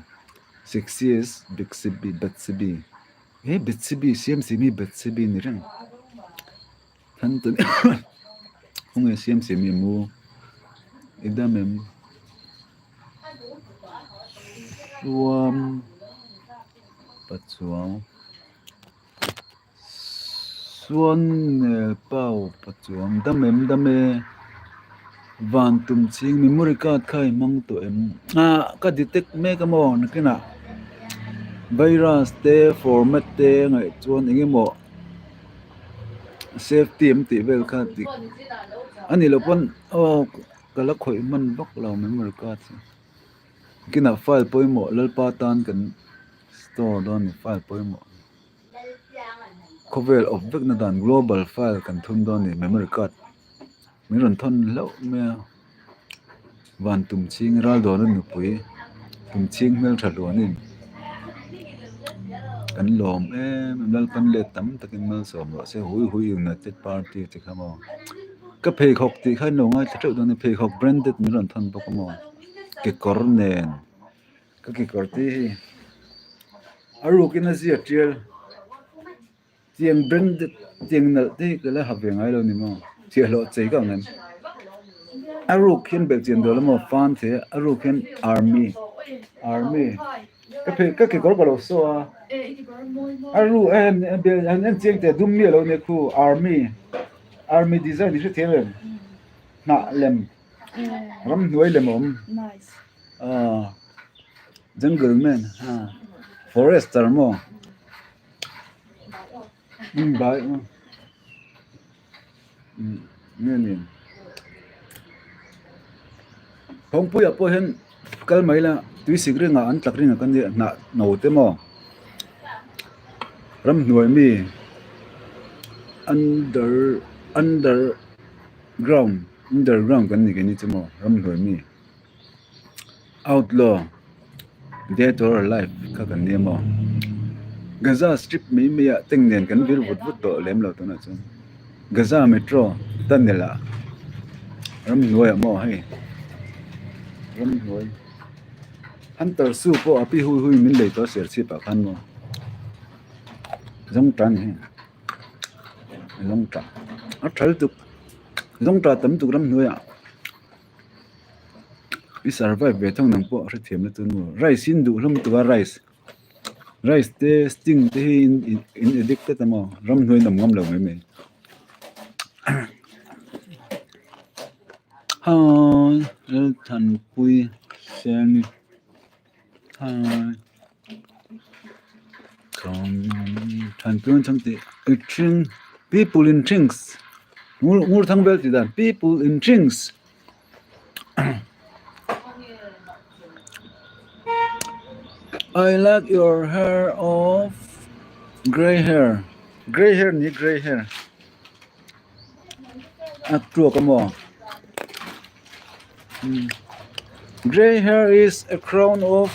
Sexiest Bethsebi Bethsebi he Bethsebi siam siam hi Bethsebi ni reng than ta khawnge siam siam hi a mu i dam em suam pachuau. Suan nel pau pa chuang dam em dam e van tum ching memory card kha i hmang tawh em ah ka detect mek a maw nakinah virus te format te ngaih chuan eng emaw safety an tih vel kha dik a nih loh pawn aw ka la khawih hman vak lo memory card chu nakinah file pawimawh lalpa tan kan store dawn a ni file pawimawh. Khawvel awp vekna dan global file kan thun dawn a ni memory card min rawn thawn hlauh mai a van tum chhing ral dawna nupui tum chhing hmeltha hluanin kan lawm em em Lalpan let tam takin malsawm rawh se hui hui united party te kha maw ka pheikhawk tih kha in lo ngaithla teuh dawn a ni pheikhawk branded min rawn thawn bawk a maw kekawr nen. Ka kekawr te hi a rukin a zia tial tiang branded tiang nalh te hi ka la ha ve ngai lo ni maw chhiahhlawh chei ka ang em a ruk hian belh chian dawl emaw fan thei a a ruk hian army army ka phei ka kekawr ka lo saw a a ruk a han en chiang teh dum miah lo nia khu army army design i hrethiam em hnah lem ramhnuai lem a awm. Aw jungle man ha forester maw umm bai umm nge ni thawngpuiah pawh hian kal mai ila tuisik ringah an tlak ringah kan nia hnah no te maw ramhnuai mi under under ground underground kan ni keini chu maw ramhnuai mi. Outlaw, Dead or Alive kha kan nia maw? Gaza Strip mai mai ah tank nen kan vir vut vut tawh lem lo tunah chuan Gaza Metro tunnel ah ramhnuai ah maw hei ramhnuai Hunter Su pawh a pi hui hui min lei tawh ser chhip ah khan maw Zawngtan hi Zawngtah a tha lutuk Zawngtah tam tuk ramhnuai ah. I survive ve thung nang pawh a hrethiam na chu nu rice in duh hlawm tuk a rice rice te sting te hi in in addicted a maw ramhnuai in awm ngam lo mai mai hi Lalthanpui Seni hi Thanpui an chang tih people in drinks ngur ngur thang vel tih dan people in drinks. I like your hair of grey hair grey hair ni grey hair a tuak a maw grey hair is a crown of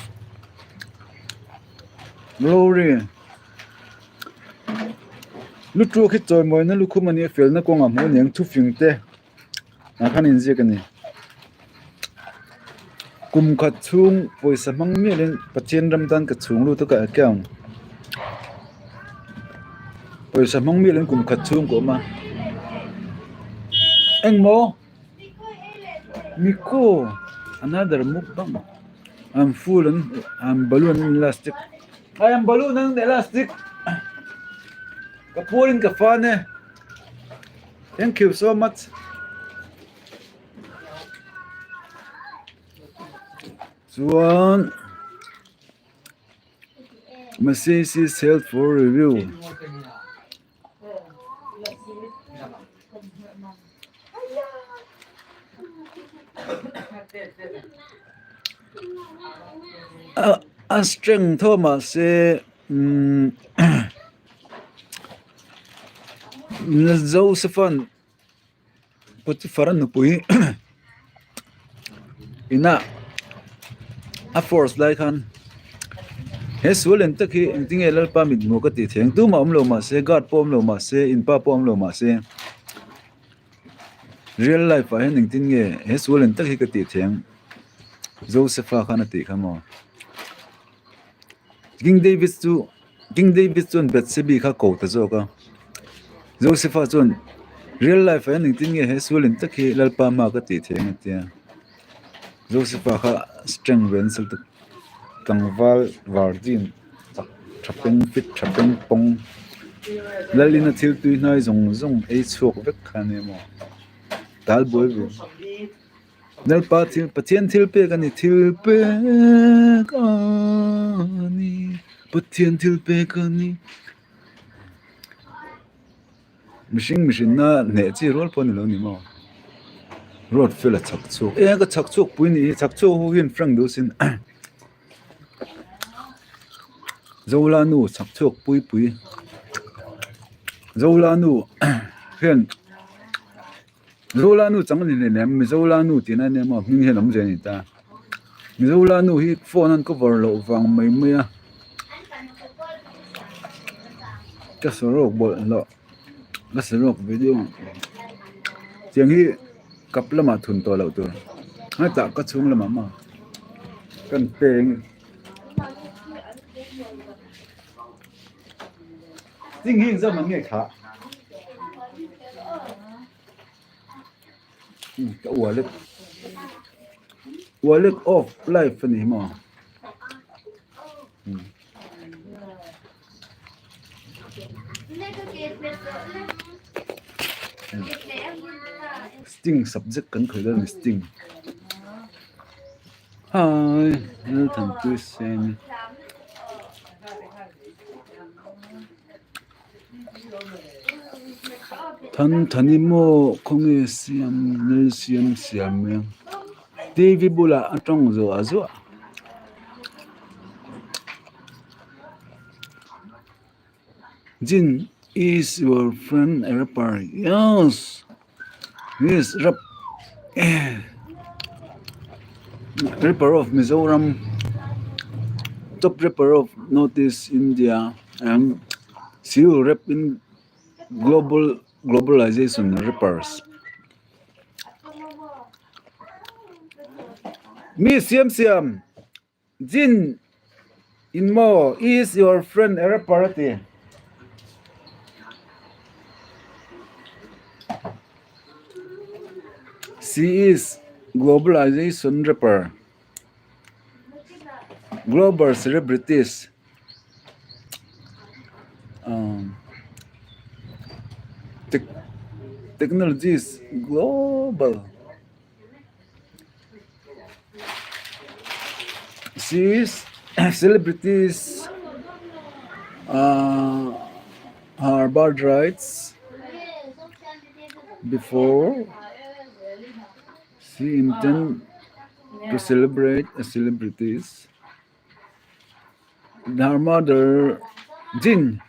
glory lu tuak hi chawimawina lukhum a nia felna kawngah hmuh a ni ang thufing te. Ah khan inziak a ni. Kum khat chhung pawisa hmang mialin Pathian ram tan ka chhung lut a ka account. Pawisa hmang mialin kum khat chhung ka awm a. Engmaw? Miko another mukbang. I'm full and I'm balloon and elastic. I am balloon and elastic. Ka phuarin ka fan e. Thank you so much. Chuan message is held for review. A strength tho mahse umm Joseph-a'n Potiphar-a nupui inah a force lai khan he sual eng tak hi engtin nge Lalpa mithmuh ka tih theih ang tumah awm lo mahse guard pawh awm lo mahse in pa pawh awm lo mahse real life ah hian engtin nge he sual eng tak hi ka tih theih ang Joseph-a khan a tih kha maw King David chu. King David chuan Bathsebi kha ko ta zawk a, Josepha chuan real life ah hian engtin nge he sualin tak hi Lalpa hma ka tih theih ang a tia. Josepha kha strength ve nasa lutuk tlangval virgin chak tha peng fit tha peng pawng Lalina thil tui hnai zawng zawng ei chhuak vek kha ania maw tal buai ve. Lalpa thil Pathian thil pek a ni thil pek a ni Pathian thil pek a ni mihring mihrinna hneh chi rual pawh a ni lo ni maw road fel a chhak chhuak e ka chhak chhuak pui ni hi chhak chhuak ho hian frank deuh sin Zola nu chhak chhuak pui pui Zola nu hian. Mizola nu chang a ni hleinem Mizola nu tihna a nia maw hming hian awmzia a ni ta Mizola nu hi phone an cover loh vang mai mai a ka saruak bawlhhlawh ka saruak video tiang hi kap lamah thun tawh loh tur hetah ka chhung lamah maw kan peng Ding hi engzah man nge kha? Ka wallet wallet of life a ni maw? Sting subject kan khawih dawn a ni sting. Hi Lalthanpui Seni. Than Thani maw khawnge siam lal siam siam mai ang T_V bulah a tawng zuah zuah. Jin is your friend a rapper? Yes! He is rap rapper of Mizoram top rapper of North East India and she will rap in global globalization rappers. Mi siam siam Jin in maw is your friend a rapper a ti. She is globalization rapper. Global celebrities. Um, tech technology is global. She's celebrities uh, her bird rights before she intend to celebrate a celebrities. Her mother Jin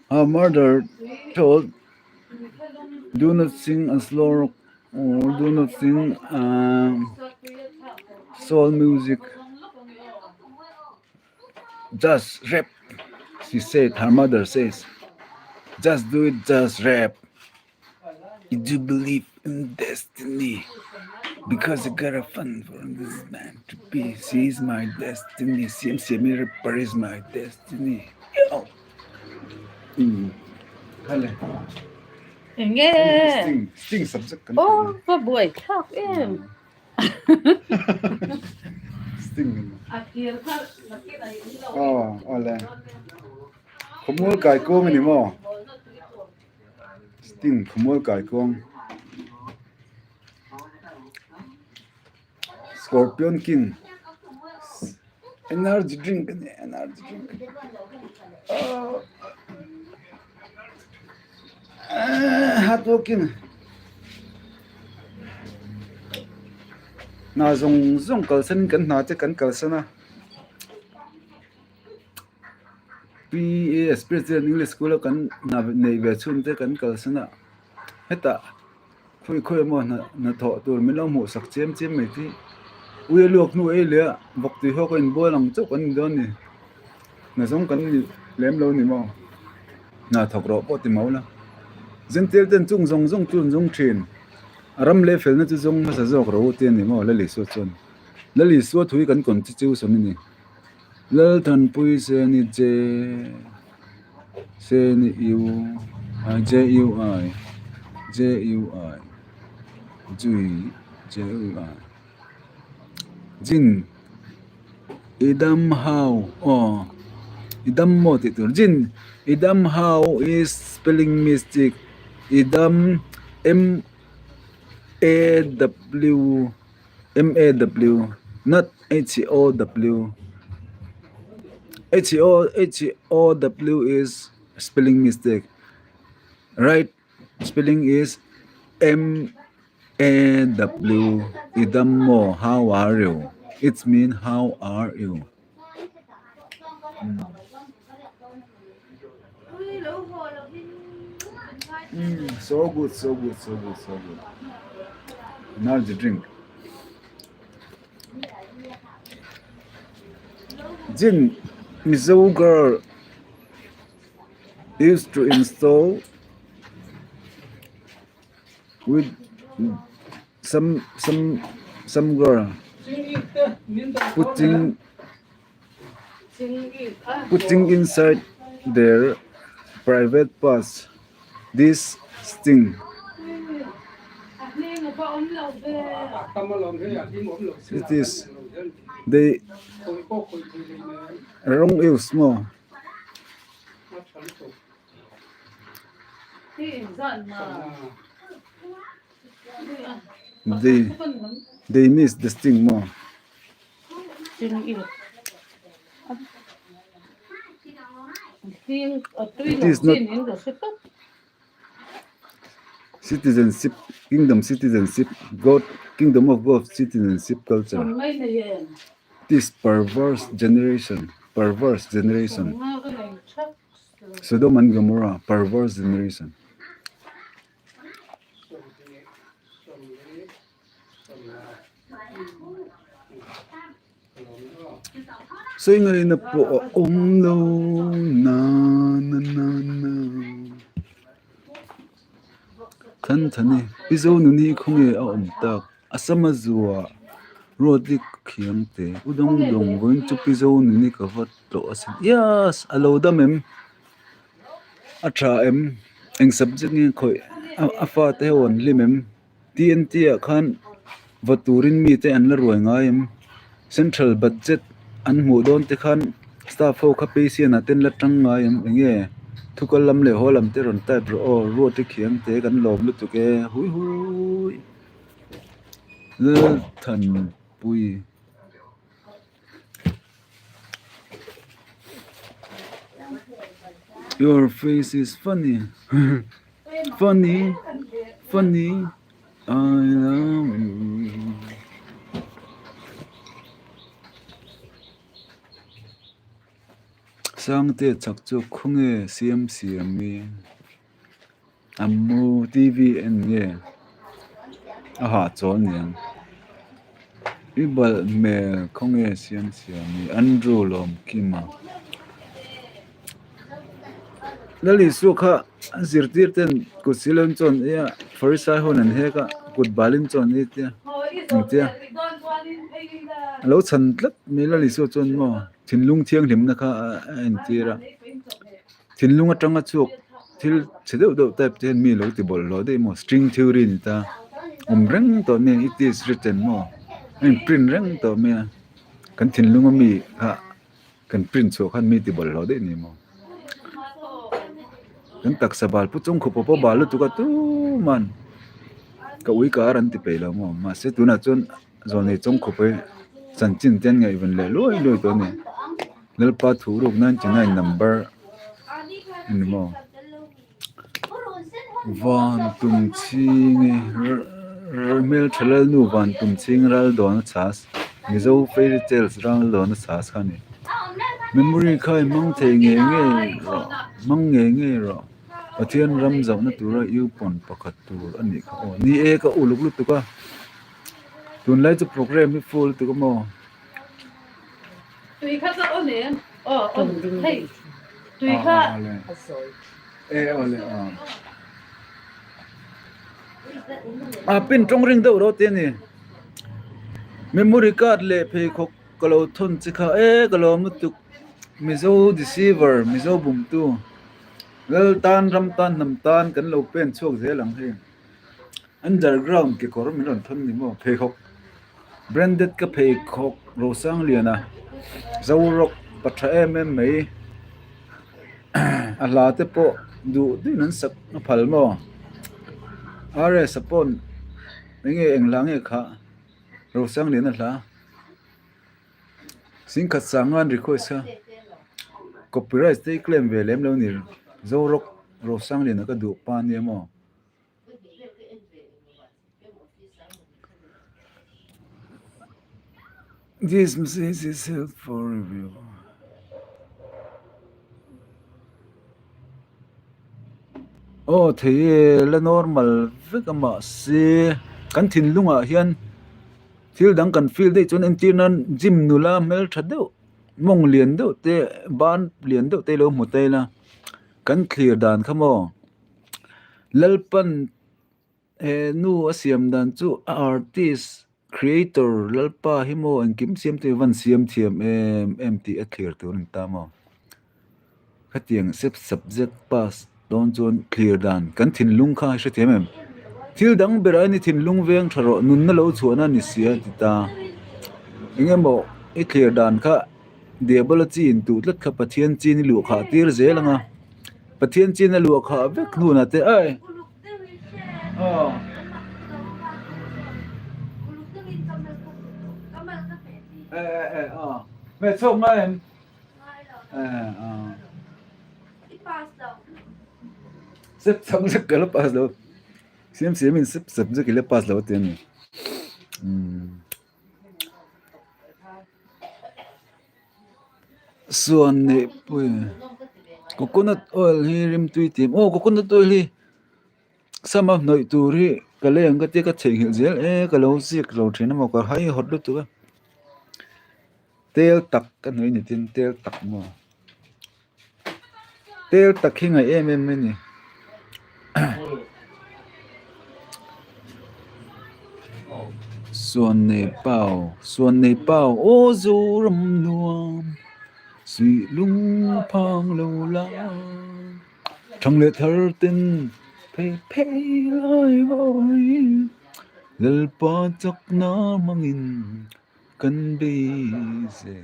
her mother told do not sing a slow rock or do not sing soul music just rap she said her mother says just do it just rap you do believe in destiny because I got a fun for this man to be she is my destiny Siamsiami rapper is my destiny yo umm khale Enge sting sting subject kan Oh va buai thlak em sting aw awle khawmual kai kuang ani maw Sting khawmual kai kuang Scorpion King energy drink a ni energy drink hard working hna zawng zawng kalsan in kan hna te kan kalsan a. PAS President English School a kan hna nei ve chhun te kan kalsan a hetah khawi khawi emaw hna hnathawh tur min lo hmuh sak chiam chiam mai te hi ui a luak hnu ei leh a vawk tui ho ka inbual ang chauh kan ni dawn a ni hna zawng kan ni lem lo a ni maw hna thawk rawh pawh ti mau la Zentel ten chung zawng zawng chu an zawng thin a ram leh felna chu zawng hmasa zawk rawh u te a ni maw Lalisua chuan Lalisua thui kan constitution a ni. Lalthanpui Seni J Seni U I J U I J U I Jui J U I Jin I dam how aw I dam maw tih tur Jin I dam how is spelling mistake I dam M A W M A W not H O W H O H O W is spelling mistake right spelling is M A W I dam maw how are you it's mean how are you. Mm, so good, so good, so good, so good. Energy drink. Jin Mizo girl used to install with some some some girl putting putting inside their private parts this thing. It is they wrong use maw. They they miss this thing maw. It is not citizenship kingdom citizenship God kingdom of God citizenship culture this perverse generation perverse generation Sodom and Gomorrah perverse generation. Sawi ngaihna pawh a awm lo na na na na. Than than i Pi Zonuni khawnge a awm tak a sama zua ruatlik khiang te u dawng dawng vawiin chu Pi Zonuni ka va tlawh asin yes a lo dam em a tha em eng subject nge khawih a fate ho an hlim em. TNT ah khan va turin mite an la ruai ngai em? Central budget an hmuh dawn te khan staff ho kha patient ah te an la tang ngai em? Enge thu kal lam leh haw lam te rawn type rawh aw ruat i khiang te kan lawm lutuk e hui hui Lalthanpui. Your face is funny funny funny I love you. Sangte chak chu khawnge siam siam i a mu TV en nge a hahchawl niang i balh hmel khawnge siam siam i Andrew Lawmkima. Lal Isua kha a zirtir ten kut si lo in chawn ei a Pharisai ho an hek a kut bal in chawn ei tia engtia a lo chhan tlat mai Lal Isua chuan maw thinlung thianghlimna kha a entir a thinlung atanga chhuak thil chhe deuh deuh type te hian mi lo ti bawlhhlawh daih maw string theory ni ta awm reng tawh mai it is written maw a in print reng tawh mai a kan thinlung a mi kha. Kan print chhuah khan mi ti bawlhhlawh daih ni maw? Kan taksa bal pu chung khawp pawh bal lutuk a tuman ka ui kar an ti peih lo maw? Mahse tunah chuan zawnei chung khawp hi chanchin te an ngaihven leh luai luai tawh a ni. Lalpa thu ruk 99 number a ni maw? Van tum chhing i hmeltha lalnu van tum chhing ral dawn a chhas Mizo fairy tales ral dawn a chhas kha a ni. Memory kha i hmang thei ngei ngei rawh hmang ngei ngei rawh Pathian ram zauhna tura iupawn pakhat tur a nih kha aw ni e ka uluk lutuk a tunlai chu programme hi full lutuk a maw. Tui kha chu aw nen aw aw hei tui kha a sawi e aw le a a pin tawng ring deuh rawh te a ni memory card leh pheikhawk ka lo thawn che kha e ka lawm lutuk mizo deceiver mizo bumtu lal tan ram tan hnam tan kan lo pen chhuak zel ang hei. Underground kekawr min rawn thawn ni maw pheikhawk branded ka pheikhawk Rosangliana Zorock pa tha em em mai a hla te pawh duh duhin an sak a phal maw RS a pawn enge eng hla nge kha Rosangliana hla Singkhat sanga an request a copyright te hi claim ve lem lo a ni Zorock Rosangliana ka duh pa ania maw. This message is held for review. Aw thei e la normal vek a mahse kan thinlungah hian thil dang kan feel daih chuan entir nan gym nula hmeltha deuh mawng lian deuh te ban lian deuh te ilo hmu ta ila kan thlir dan kha maw. Lalpan he nu a siam dan chu a artist creator Lalpa hi maw engkim siam te van siam thiam em em tih a thlir tur a ni ta maw. Khatiang sep subject pass dawn chuan thlir dan kan thinlung kha a hrethiam em. Thil dang berah hian i thinlung veng tha rawh nunna lo chhuahna a ni sia a ti ta. Eng emaw i thlir dan kha Diabola chi in tuh tlat kha Pathian chin i luh khah tir zel ang a. Pathian chin a luah khah vek hnunah te ai aw e e e aw hmeh chhuak ngai em e aw sep chak zek ka la pass lo siam siam in sep sep zek i la pass lo a ti a ni umm. Suan neih pui coconut oil hi rimtui tih aw coconut oil hi sama hnawih tur hi ka lei ang ka tia ka theihnghilh zel e ka lo ziak lo thin a maw ka hai hawt lutuk a tel tak ka hnawih ni tin tel tak maw. Tel tak hi ngaih em em mai a ni. Suan nei pau suan nei pau aw Zoram nuam suih lung phang lo la thang leh thar ten phei phei lai hawi Lalpa chakna hmangin kan beisei.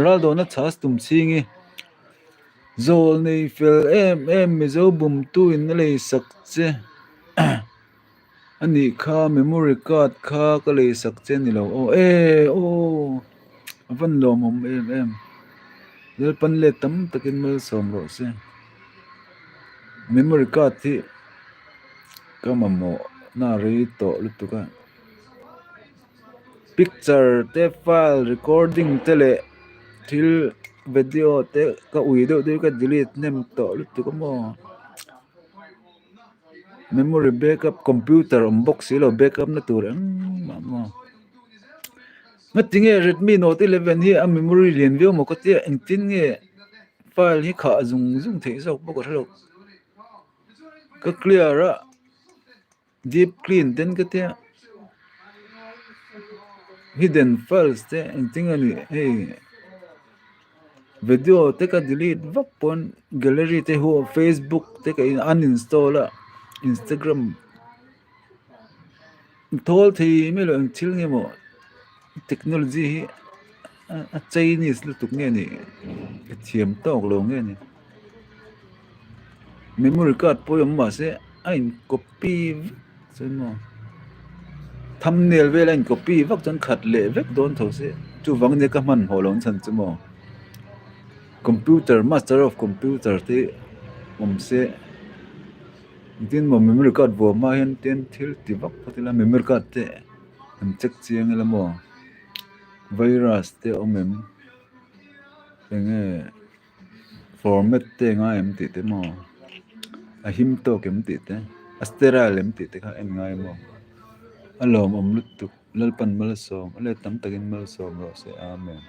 Ral dawhna chhas tum chhing i zawl nei fel em em Mizo bumtu in a lei sak che a nih kha memory card kha ka lei sak che a ni lo aw e aw a van lawmawm em em Lalpan let tam takin malsawm rawh se memory card hi ka mamawh na rei tawh lutuk a. Picture te file recording te leh thil video te ka ui deuh deuh ka delete hnem tawh lutuk a maw memory backup computer awm bawk si lo backup na tur engmah maw ngatinge redmi note 11 hi a memory lian viau maw ka tia engtin nge file hi khah zung zung theih zawk bawk a hre lo ka clear a. Deep clean ten ka tia hidden files te engtin nge ni hei video te ka delete vak pawn gallery te ho facebook te ka uninstall a instagram thawl thei mai lo eng thil nge maw technology hi a chinese lutuk nge ni ka thiam tawk lo nge ni. Memory card pawh hi awm mahse a in copy vek chuan maw thumbnail vel a in copy vak chuan khat leh vek dawn tho se chuvang nia ka hmanhmawh loh chhan chu maw computer master of computer te awm se engtin maw memory card vuah hma hian tin thil ti vak phawt ila memory card te an check chiang ila maw virus te a awm em eng nge. Format te ngai em tih te maw a him tawk em tih te a sterile em tih te kha en ngai maw a lawmawm lutuk Lalpan malsawm a let tam takin malsawm rawh se amen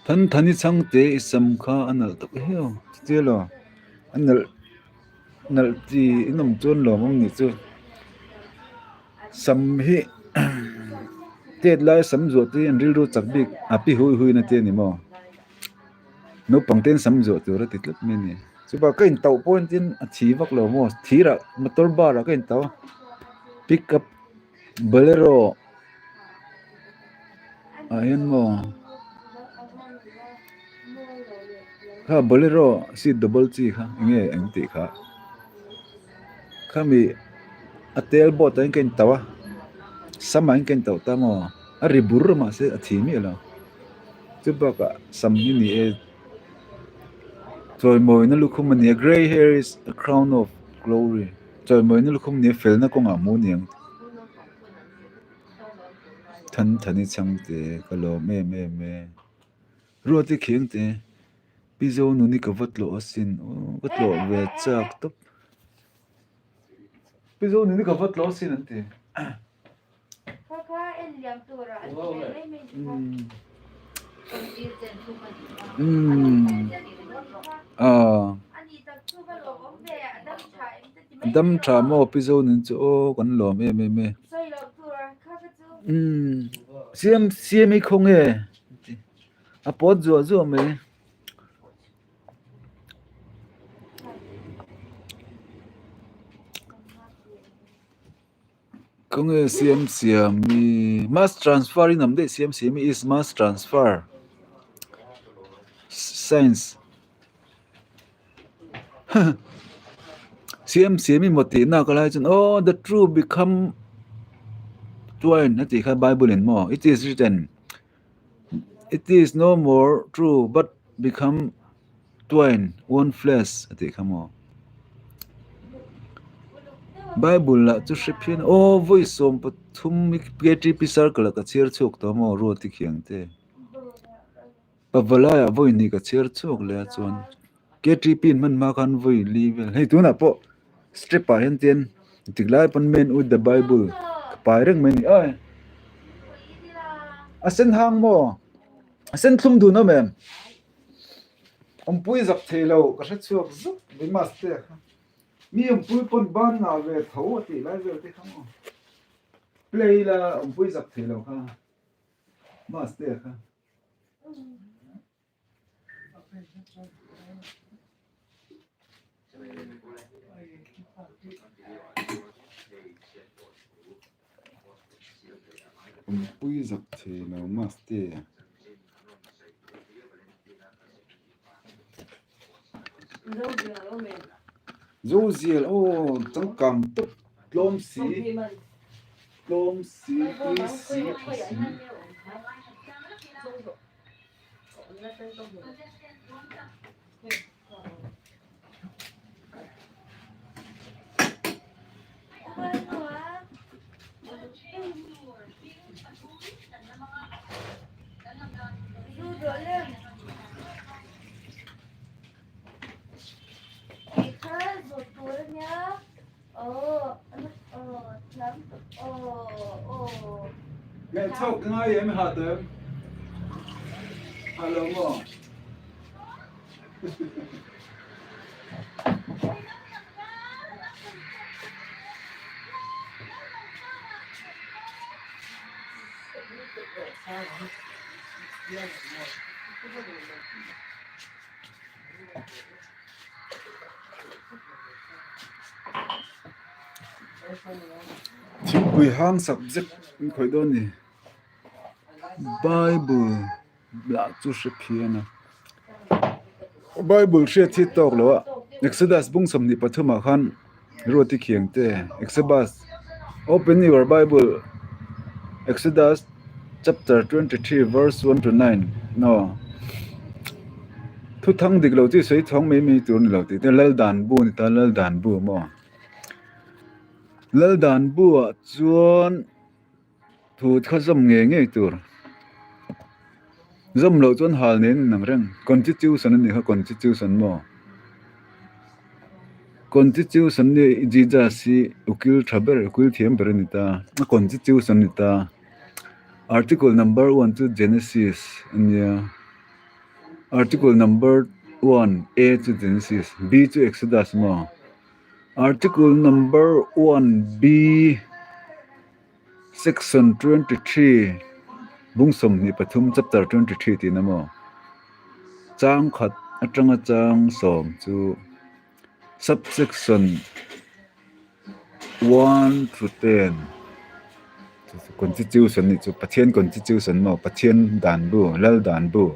Thanthani chhangte i sam kha a nalh tak hiau chutia lo a nalh nalh chi in awm chuan lawmawm nih chu sam hi tet lai sam zuah te hi an rilru chak bik a pi hui hui na te a ni maw. Naupang ten sam zuah tur a ti tlat mai a ni. Chubah ka intauh pawh hian a thi vak lo maw thirah motor bar ah ka intauh a pick up bolero ah hian maw kha bolero seat double chi kha enge an tih kha khami a tel board ah hian ka intauh a sam ah hian ka intauh ta maw a ri bur mahse a thi miah lo. Chu bakah sam hi ni e chawimawina lukhum a ni a grey hair is a crown of glory chawimawina lukhum a ni a felna kawngah hmuh a ni ang Thanthani chhangte ka lawm em em e Ruati Khiangte Pi Zonuni ka va tlawh asin aw ka tlawh ve chak tawp Pi Zonuni ka va tlawh asin an ti. Dam tha maw pi Zonin chu aw kan lawm em em e. Siam siam hi khawnge a pawt zuah zuah mai. Khawnge siam siam hi mass transfer in awm daih siam siam hi is mass transfer science siam siam hi maw tih nak lai chuan aw the true become twine a tih kha bible in maw it is written it is no more true but become Twain, one flesh a tih kha maw? Bible lah chu hre phian aw vawi 13 hi KTP circle ah ka chhiar chhuak tawh maw Ruati khiang te. Pavalai ah vawi hnih ka chhiar chhuak leh a chuan KTP in hman hma khan vawi li vel hei tunah pawh step ah hian tian tik lai pawn man with the bible ka pai reng mai a ni ai a sen hang maw a sen thlum dun awm em? Awmpui zak thei lo ka hre chhuak zuk mai maste kha. Mi awmpui pawn ban ngah ve tho a tih lai vel te kha maw. Play la awmpui zak thei lo kha maste kha. Awmpui zak thei lo maste. Zozial aw changkang tawp tlawm si tlawm si tui si tha si. Nge chhawk ngai em ha tawh em? Ha lo maw? Thingpui hang subject an khawih dawn a ni. Bible lah chu hre phian a. Bible hriat hi tawk lo a, Exodus bung 23 ah khan Ruati khiang te Exodus Open your Bible Exodus chapter 23 verse 1 to 9 no Thuthang dik lo chu i sawi chhawng mai mai tur a ni lo tih te Laldan bu a ni ta Laldan bu maw Laldan bu ah chuan Thu kha zawm ngei ngei tur. Zawm loh chuan hal nen in ang reng. Constitution a nih kha constitution maw? Constitution nia Jesus hi ukil tha ber ukil thiam ber a ni ta. A constitution a ni ta. Article number one chu Genesis a nia. Article number one A chu Genesis, B chu Exodus maw? Article number one B. Section 23, Bung 23 Chapter 23 tihna maw? Chang khat atanga chang sawm chu Subsection 1 to 10 Constitution nih chu Pathian Constitution maw? Pathian dan bu, Lal dan bu.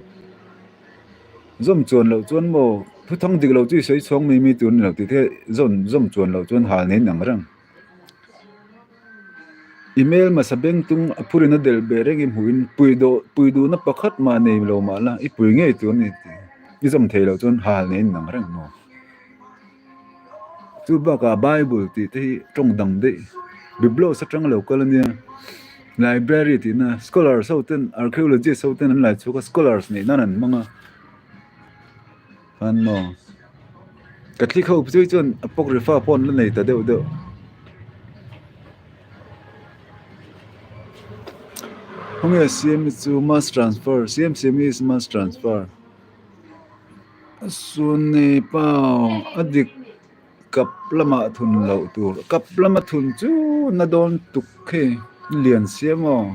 Zawm chuan loh chuan maw thuthang dik lo chu i sawi chhuak mai mai tur a ni lo tih te zawm zawm chuan loh chuan hal nen ang reng. Email hmasa beng tung a phurin a delh beh reng i hmuhin pui dawh pui duhna pakhat mah nei lo mah la i pui ngei tur a ni tih i zawm thei loh chuan hal nei in ang reng maw. Chu bakah Bible tih te hi tawng dang daih Biblos atanga lo kal a nia Library tihna scholars ho ten archaeologist ho ten an lai chhuak a scholars neih nan an hmang a. Khan maw? Catholic ho phei chuan Apocrypha pawh an la nei ta deuh deuh. Khawnge CM chu mass transfer, CM CM is mass transfer. Sunni pau a dik kap lamah thun loh tur, kap lama thun chu na dawn tuk khi lian sia maw?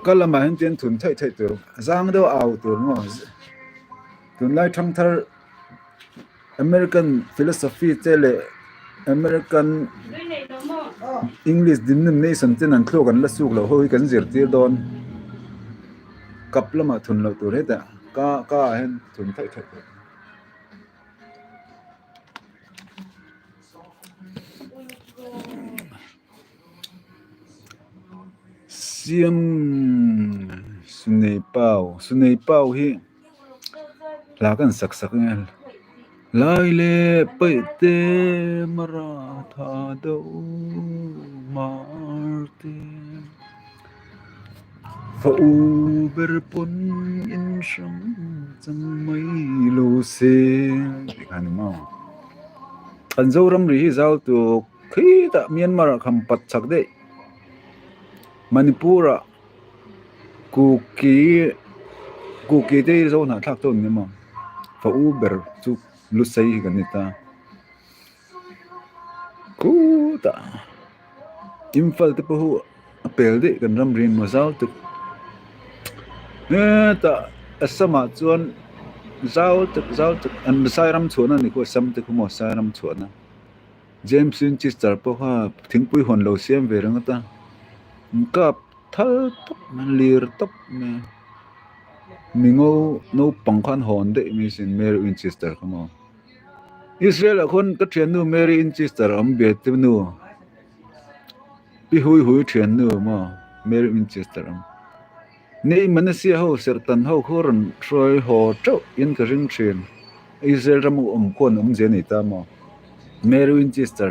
Ka lamah hian tian thun theih theih tur zang deuh a au tur maw? Tunlai thangthar American philosophy te leh American English denomination ten an thluak an la suk loh ho hi kan zirtir dawn. Kap lamah thun loh tur hetah ka ka ah hian thun theih theih tur. Siam Sunei Pau Sunei Pau hi hla kan sak sak nge Lai leh paih te mara tha deuh mar te Fa u ber pawn in hrang chang mai lo se tih kha a ni maw. Kan Zoram ri hi zau tuk khitah Myanmar ah kham pat chak daih Manipur ah Kuki Kuki te hi Zo hnahthlak chu an ni maw fa u ber chu Lusei hi kan ni ta. Khutah Imphal te pawh hu a pel daih kan ram rin maw zau tuk hetah Assam ah chuan zau tuk zau tuk an Sairam chhuahna a ni khaw Assam te khu maw Sairam chhuahna James Winchester pawh kha thingpui hawn lo siam ve ringawt a an kap thal tawp mai lir tawp mai a mingo naupang khan hawn daih mai sin Mary Winchester kha maw. Israel ah khawn ka thiannu Mary Winchester a awm ve te nu Pi Hui Hui thiannu maw Mary Winchester a awm. Nei Manasia ho serhtan ho khu rawn hruai haw teuh in ka ring thin. Israel ram awm khuan awmzia a nei ta maw Mary Winchester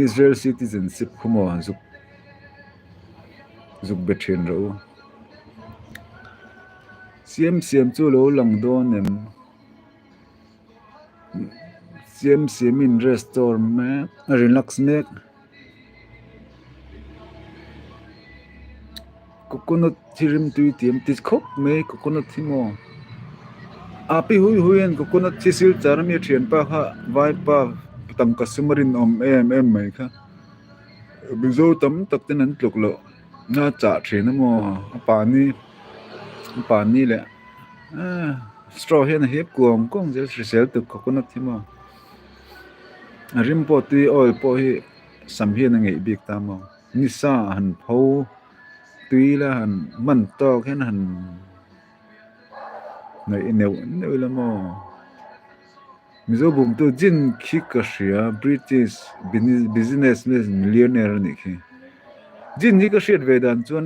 Israel citizenship khu maw zuk zuk be thin rawh u. Siam siam chu lo lang dawn em? Siam siamin restore mek a relax mek. Coconut hi rimtui tih an ti khawp mai coconut hi maw a pi hui hui hian coconut hi silchar ami a thianpa kha vaipa tangka sum a rinawm em em mai kha mizo tam tak ten an tluk loh a chah thin a maw a pahni a pahni leh ah straw hian a hip kuang kuang zel hrisel tuk coconut hi maw a rim pawh tui oil pawh hi sam hian a ngeih bik ta maw nisa a han pho tui la han man tawk hian han hnaih neuh neuh ila maw Mizo bumtu gin khi ka hria British business man millionaire a nih khi gin hi ka hriat ve dan chuan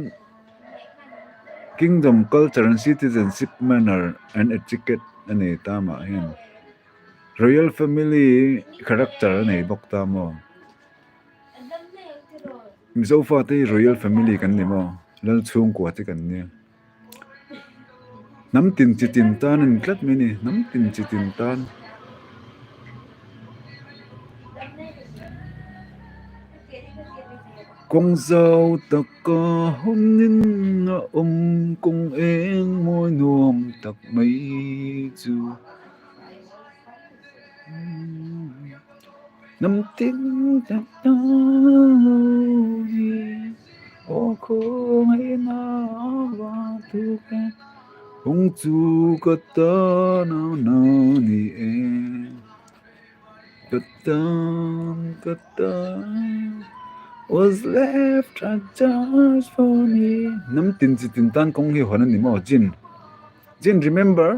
kingdom culture and citizenship manner and etiquette a nei ta mah hian royal family character a nei bawk ta maw. Mizo fate hi royal family kan ni maw lal chhungkua te kan nia hnam tin chi tin tan a ni tlat mai a ni hnam tin chi tin tan. Kawng zau taka hawnin a awm kawng eng mawi nuam tak mai chu. Hnam tin tak ta lo hi aw khawngaihna va tuk e kawng chu ka tan a na ni e ka tan ka tan was left a just for me hnam tin chi tin tan kawng hi hawn a ni maw Jin Jin remember.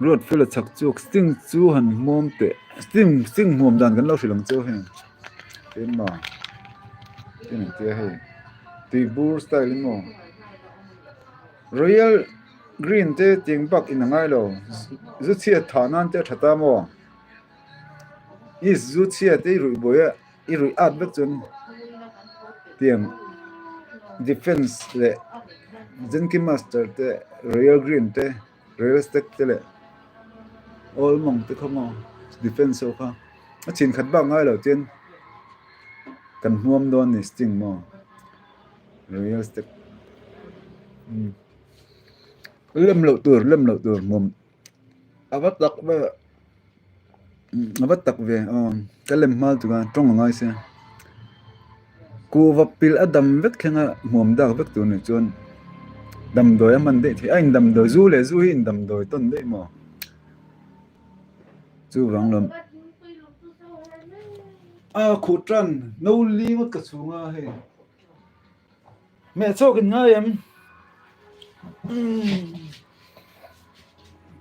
Ruat fel a chak chhuak sting chu han hmuam teh sting sting hmuam dan kan lo hrilh ang cheu heng eng maw tin an tia hei tui bur style in maw royal green te tiang bak in a ngai lo zu chhiat thah nan te a tha ta maw is zu chhiat te i ruih buai a. I ruih at vek chuan tiang defence leh Zenki master te royal green te royal stag te leh all mawng te kha maw defence ho kha a chhin khat bak ngai lo chuan kan hmuam dawn a ni sting maw royal stag umm lem loh tur lem loh tur hmuam a va tak ve. A va tak ve aw ka lem hma chu khan tawng a ngai sia kuhva pilh a dam vek thleng a hmuam dak vek tur nih chuan damdawi a hman daih theih a indamdawi zu leh zu hi indamdawi tawn daih maw chuvang lawm a khuh tan no li ngawt ka chhung a hei. Meh chawk in ngai em?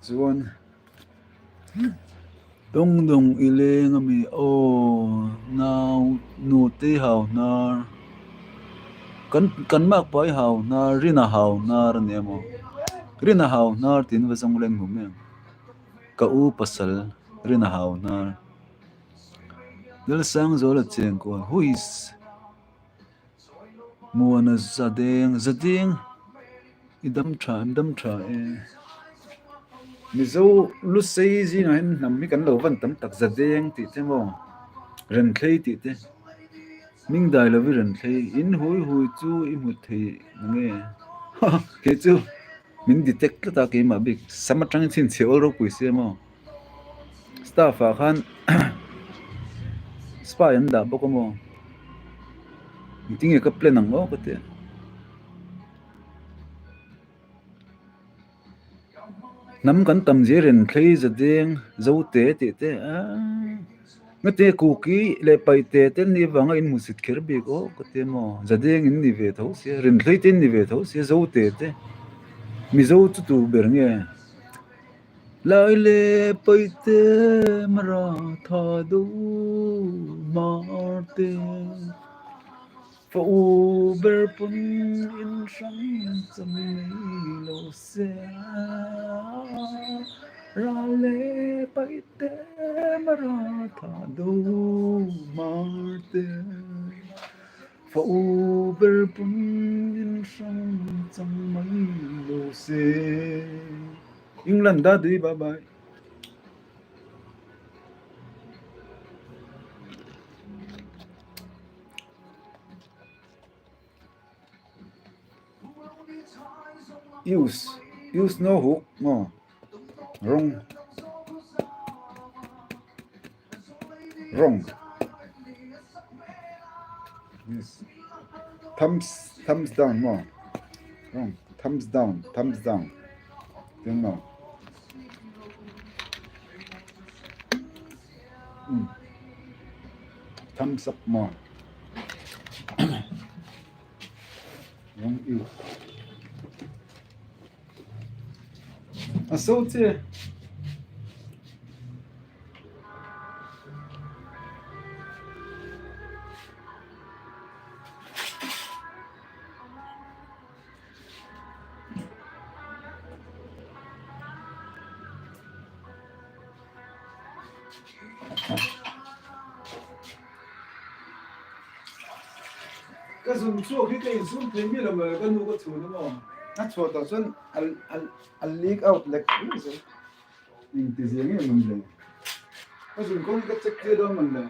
Chuan dawng dawng i leng ami aw nau nute i hau hnar kan kan makpa i hau hnar rin a hau hnar a ni emaw rin a hau hnar tiin va zawng leng hmu mai ang ka u pasal rin a hau hnar Lalsangzuala chengkawl huiss. Muana zadeng zadeng i dam tha em dam tha e Mizo lusei zingah hian hnam hi kan lo van tam tak zadeng tih te maw renthlei tih te hming dai lovi renthlei in hui hui chu i hmu thei nange kei chu min detect tlat a keimah bik sam atangin chhinchhiah awl ropui sia maw. Staff ah khan spy an dah bawk a maw engtin nge ka plan ang aw ka ti a. Hnam kan tam zir in thlei za deng zo te tih te aaa ngate kuki leh paite te an nih avanga in hmusit kher bik aw ka ti a maw za deng in ni ve tho sia rinthlei te in ni ve tho sia zo te te mizo chu tur ber nge. Lai leh paite mara tha duh marte fa u ber pawn in hrang cham nei lo se ral leh paite mara tha duh marte. Fa u ber pum in hrang chang mai lo se. England da dui bye bye. Use use no hook maw wrong wrong yes thumbs thumbs down maw wrong thumbs down thumbs down tin maw thumbs up maw Rawng uk a so che. Ka zun chhuak hi ka insum thei miah lo mai ka nu ka chhun a maw? A chhuah tawh chuan a leak out lek lek zel. Engti zia nge man le? Ka zun kawng hi ka check tir dawn man le?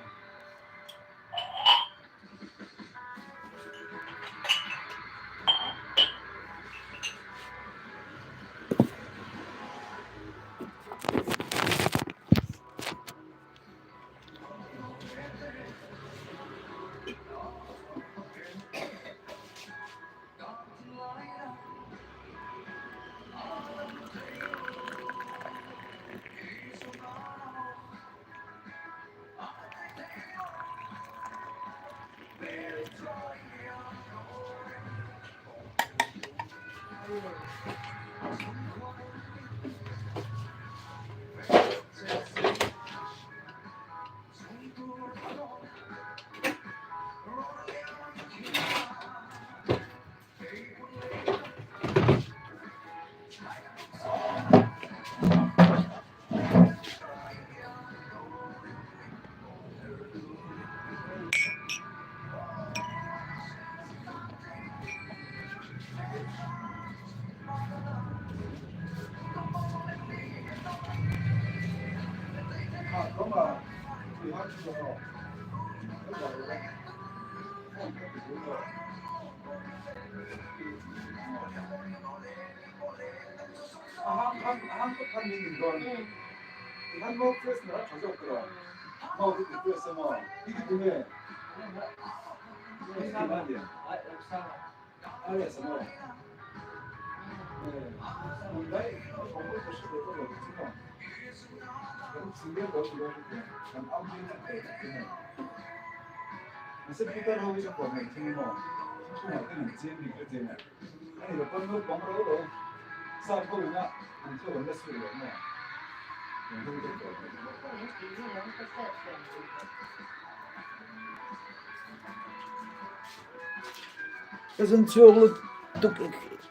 Ka zun chhuak lutuk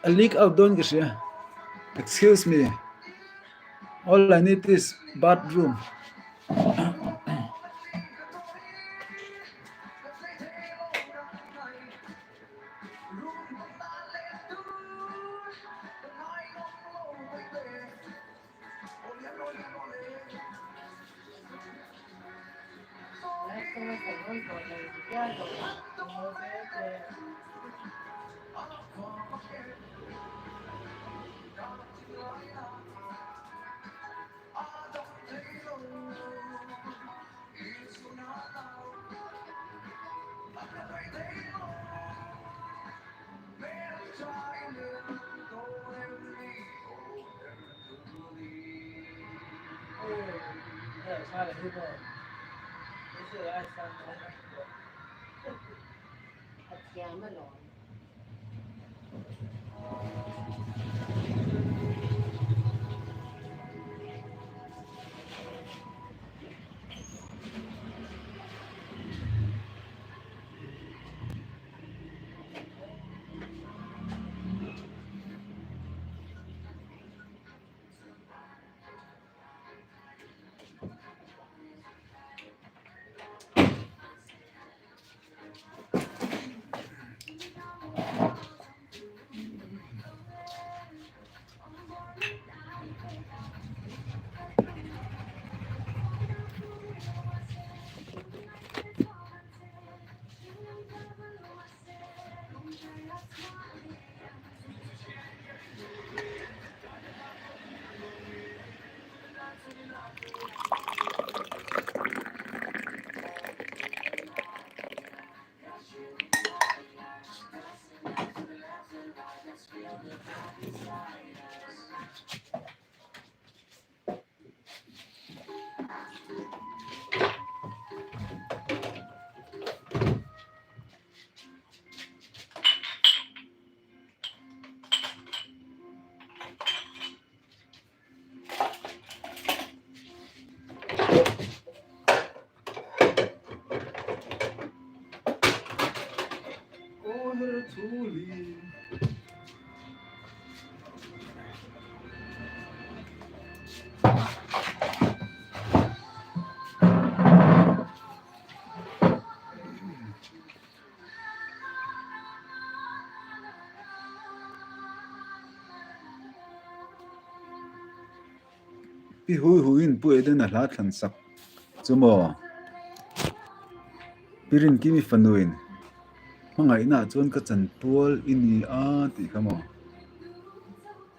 a leak out dawn ka hria. Excuse me. All I need is bathroom. Pi Hui Huiin Pu Edena hla thlan sak chu maw? Pi Rinkimi fanuin hmangaihnaah chuan ka chanpual i ni a tih kha maw?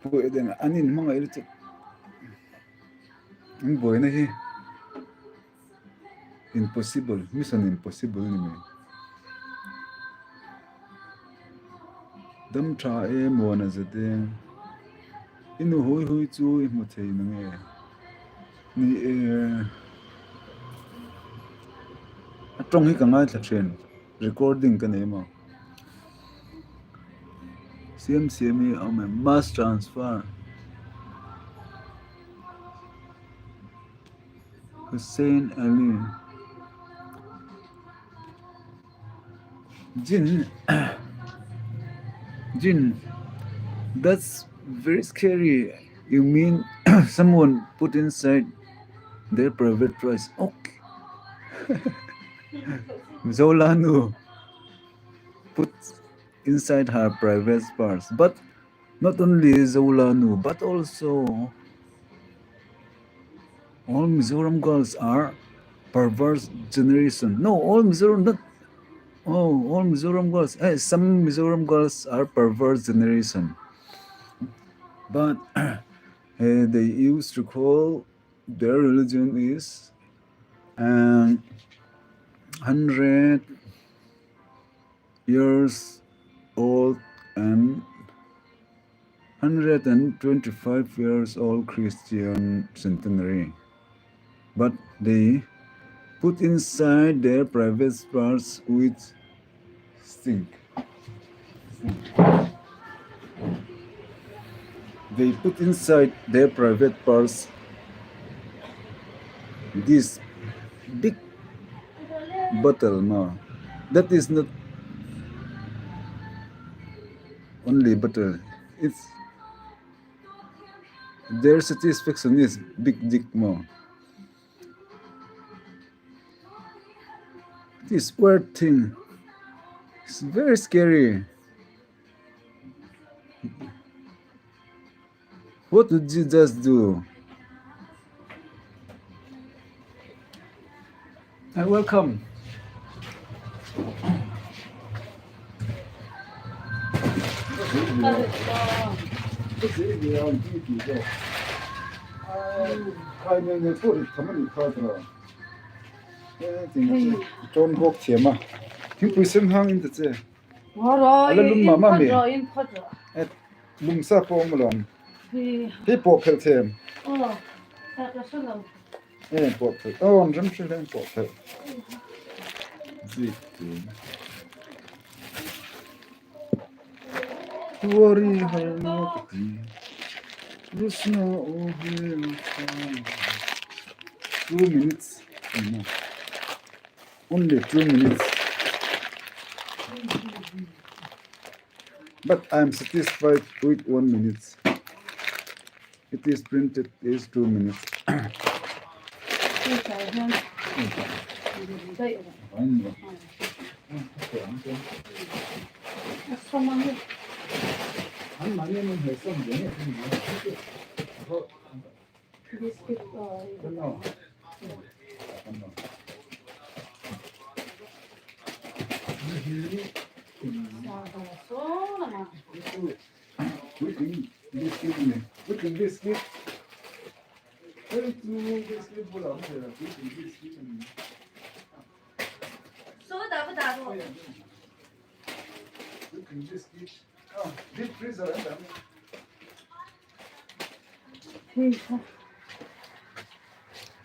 Pu Edena an inhmangaih lutuk an buaina hi. Impossible, mission impossible ni mai. Dam tha e Muana Zadeng. I nu hui hui chu i hmu thei na nge? Ni e, a tawng hi ka ngaithla thin, recording ka nei maw? Siam siam hi a awm em? Mass transfer. Hussein Ali Jin Jin That's very scary you mean someone put inside their private rice ok Zolanu put inside her private parts but not only Zolanu but also All Mizoram girls are perverse generation. No, all Mizoram not. Oh, all Mizoram girls. Eh, some Mizoram girls are perverse generation. But eh, they used to call their religion is 100 years old and 125 years old Christian centenary. But they put inside their private parts which stink. They put inside their private parts this big bottle no that is not only bottle it's their satisfaction is big dick more this weird thing is very scary What would you just do? I welcome. Tawn bawk thiam a thingpui sen hang in ta che a la lum mah mah mi Lungsa pawh awm alawm. Hei pawh phelh them. Hei pawh phelh. Aw an rem hre hle pawh phelh. Zik tu. Tuari har na ka ti. Krishna o he 2 minutes. Only 2 minutes. But I am satisfied with 1 minute. It is printed is 2 minutes.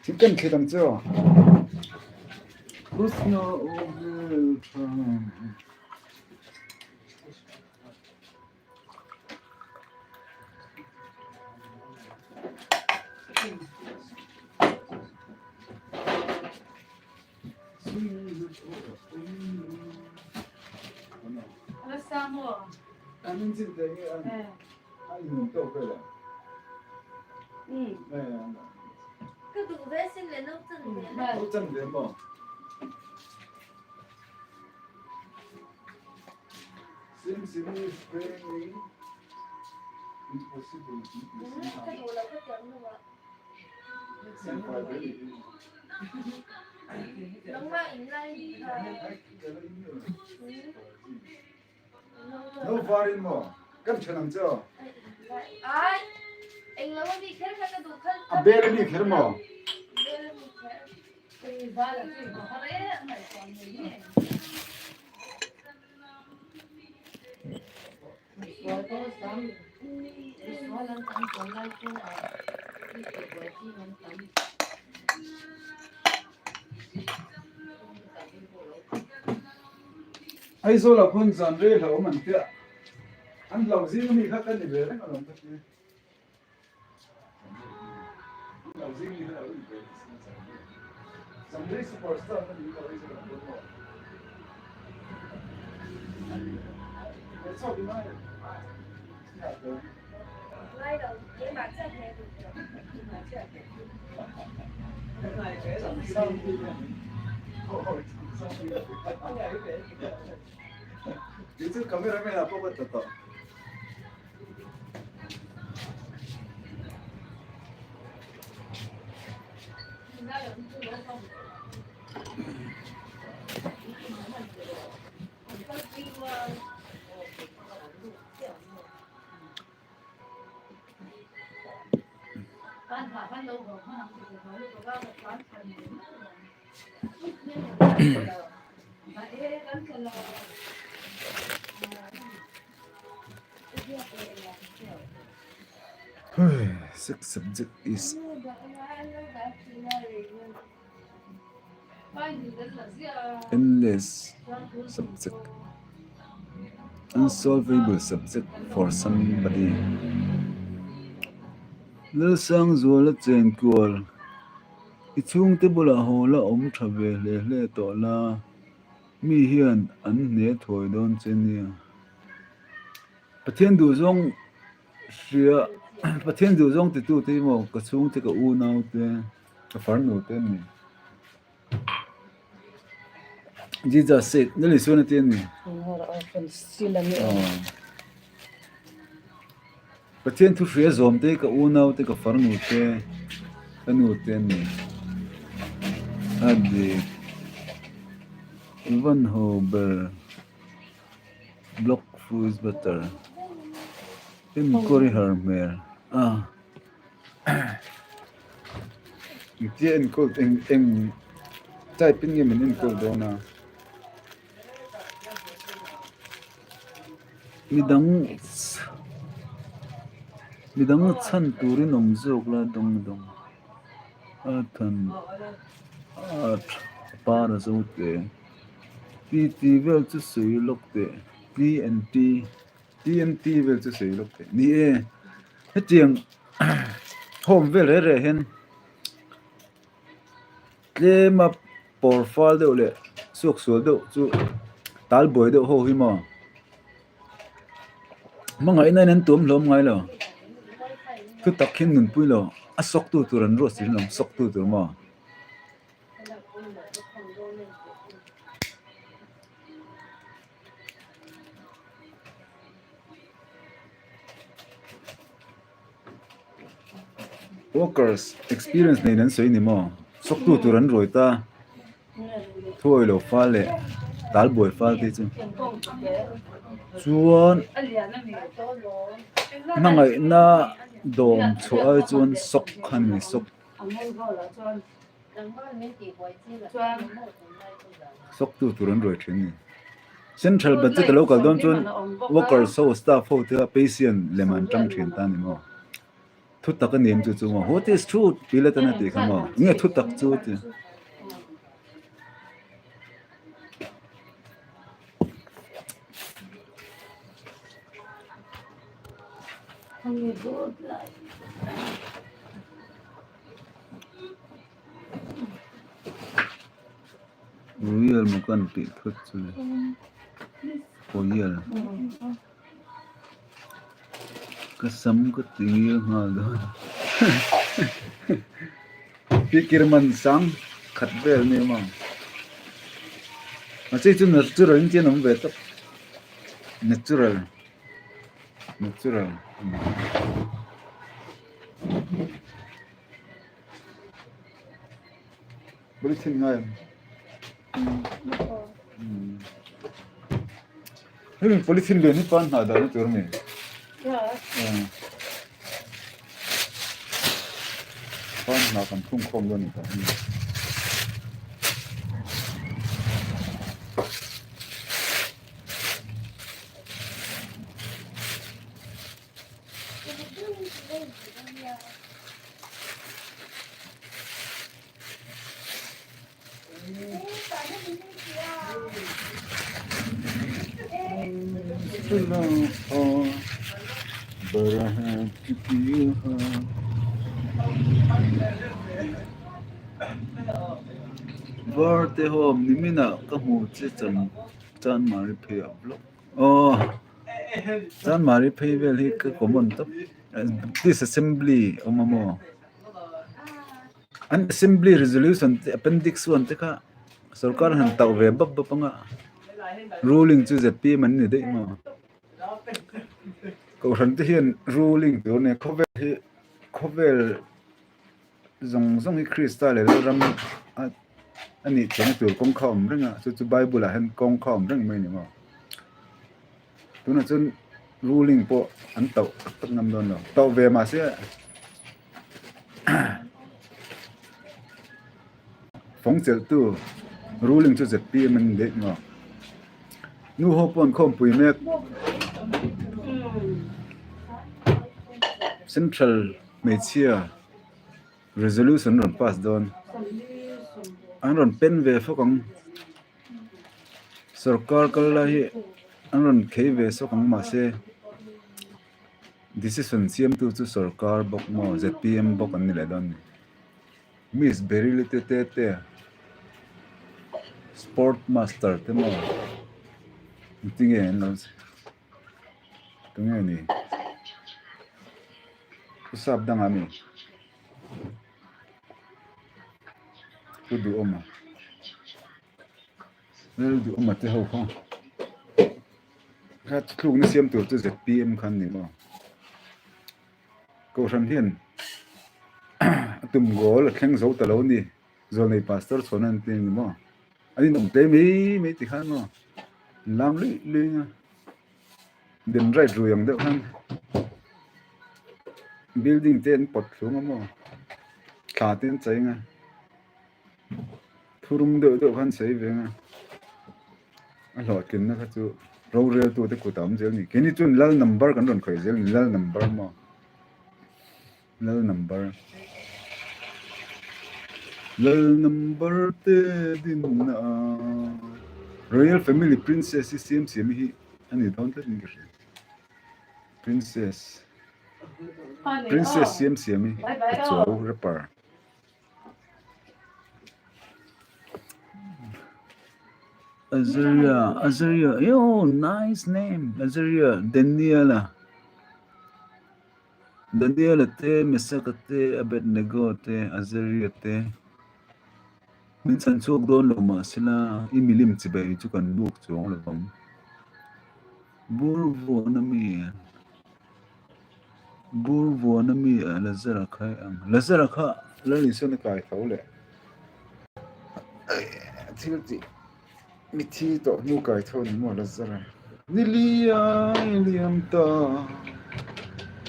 Thil kan thlit ang chu. Ka duh ve sin le no chan ve le. No chan ve maw? Sim sim is praying impossible. Ka duh lo ka tiang nu ah. No varin maw? Kan ṭhen ang che aw. A bel a mi kher maw? Aizawl ah khuan zan rei hlauhawm an tia, an hlau zing ami kha ka ni ve reng alawm ka ti. An hlau zing mi kha lo ni ve reng sin zan rei. Zan rei superstar ka ni lo Aizawl ah khuan maw. Sixth subject is Endless subject Unsolvable subject for somebody Lalsangzuala chenkual I chhungte bulah haw la awm tha ve hle hle tawh la, mi hian an hne thuai dawn che nia. Pathian duhzawng hria Pathian duhzawng titute hi maw ka chhungte ka unaute ka farnu te an ni. Jesus said, Nali suan a ti an ni. Pathian thu hria zawm te ka unau te ka farnu te ka nu te an ni. A dik. Van ho ber. Block fruits butter. Enkawl i har hmel a. Engtia enkawl eng eng type in nge min enkawl dawn a midang midang chhan turin awm zawk la dawng dawng a than a tha par a zo teh ti ti vel chu sawi lawk teh T and T TNT vel chu sawi lawk teh ni e. Hetiang home vel reh reh hian tlema pawr fal deuh leh suak sual deuh chu tal buai deuh ho hi maw hmangaihna in an tuam hlawm ngai lo thutak hi an nunpui lo a sawk tu tur an ruat si hlawm sawk tu tur maw. Workers experience nei an sawi ni maw sawktu tur an rawi ta thuawi lo fal leh talbuai fal te chu chuan hmangaihna dawm chhuah ai chuan sawk kha a ni sawk. Sawktu tur an ruai thin a ni. Central budget a lo kal dawn chuan workers ho staff ho te patient lem an tang thin ta a ni maw? Thu tak a ni em chu chu maw? What is truth? Tih let a tih kha maw? Enge thu tak chu ti? Royal maw kan tih phawt chu le Royal ka sam ka ti ngil nghal dawn Pikir man sang khat vel nia maw mahse chu natural in chian awm ve tawp natural natural. Polythene ngai em? Hemi polythene lian hi pan hnah dan tur a ni. Pan hnah kan thung khawm dawn a ni tah hi. Varte home niminah ka hmu che chanmari phei ah vlog aw chanmari phei vel hi ka common tawp disassembly awm a maw. An assembly resolution te appendix one te kha sorkar han tauh ve bap bap anga ruling chu zpm an ni daih maw kohhran te hian ruling tur a nia khawvel hi khawvel zawng zawng hi krista leh lalram a a nih theihna tur kawng kha a awm reng a chu chu bible ah hian kawng kha a awm reng mai a ni maw. Tunah chuan ruling pawh an tauh tak tak ngam dawn lo. Tauh ve mahse fawng chelhtu ruling chu zpm an ni daih maw. Nu ho pawh an khawmpui mek. Central hmeichhia resolution rawn pass dawn. An rawn pen ve fawk ang. Sorkar kal lai hi an rawn khei ve sawk ang mahse decision siamtu chu sorkar bawk maw zpm bawk an ni leh dawn a ni. Miss Beryl te te te sport master te maw engtin nge an lo tunge ni pu sap dangah a mi Pu Duhawma Lal Duhawma te ho kha kha thlukna siam tur chu zpm khan ni maw Kohhran hian a tum goal a thleng zo ta lo a ni Zawlnei Pastor chhuahna an ti a ni maw an inawm tlem mai mai ti khan maw an lam luih luih ang a. Den right rui ang deuh khan building te an pawt thlung a maw thla te an chei ang a thurum deuh deuh khan sawi ve ang a a hlawhtlinna kha chu rorel tu te kut a awm zel a ni keini chuan lal number kan rawn khawih zel a ni lal number maw. Lal number Lal number te dinna Royal family princess hi siam siam hi a ni dawn tlat in ka hria Princess Princess siam siam hi Pachuau rapper Azaria Azaria oh nice name Azaria Daniela Daniela te, Mesaka te, Abednego te, Azaria te min chhan chhuak dawn lo mah sela i milim chibai chu kan buk chuang lo vang. Bur vuana mi Bur vuana mi a Lazara kha i ang. Lazara kha Lal Isuan a kai tho leh. Thil tih. Mithi tawh hnu kai tho ni maw Lazara? Ni li ai liam ta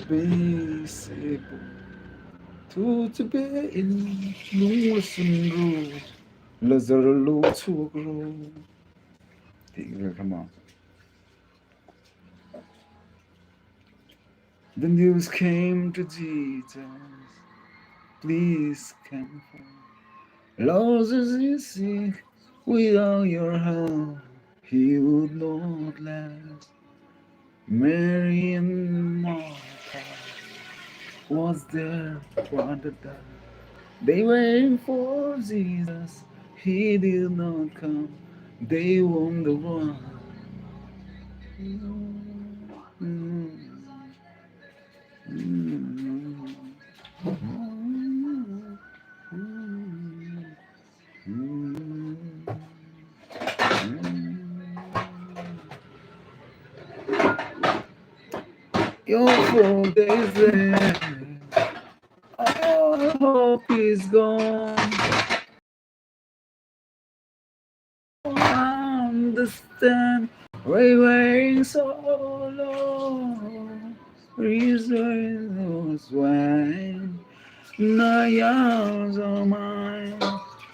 beisei pawh thu chu be in lung la sun ru Lazara lo chhuak ru tih vel kha maw? The news came to Jesus, please come forth. Lazarus is sick, without your help he would not last. Mary and Martha was there for the time. They waited for Jesus, he did not come. They wonder why. Your four days there, all hope is gone. Understand we waiting so long Reason when the yours are mine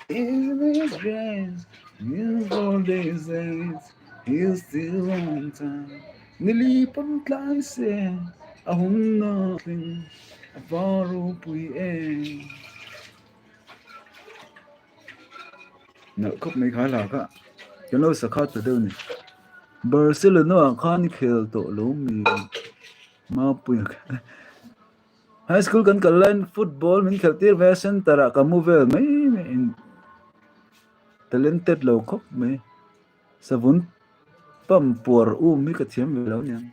Is this grace is for days He's still on time Nili pawn tlai se a hun na tling a va ropui em. Nalh khawp mai kha hla kha kan lo sa khat ta deuh a ni. Barcelona ah khan i khel tawh lo mi Mapuia kha High school kan kal laiin football min khelh tir ve a center ah ka mu vel mai mai in talented lo khawp mai savun pump puar um hi ka thiam ve lo aniang.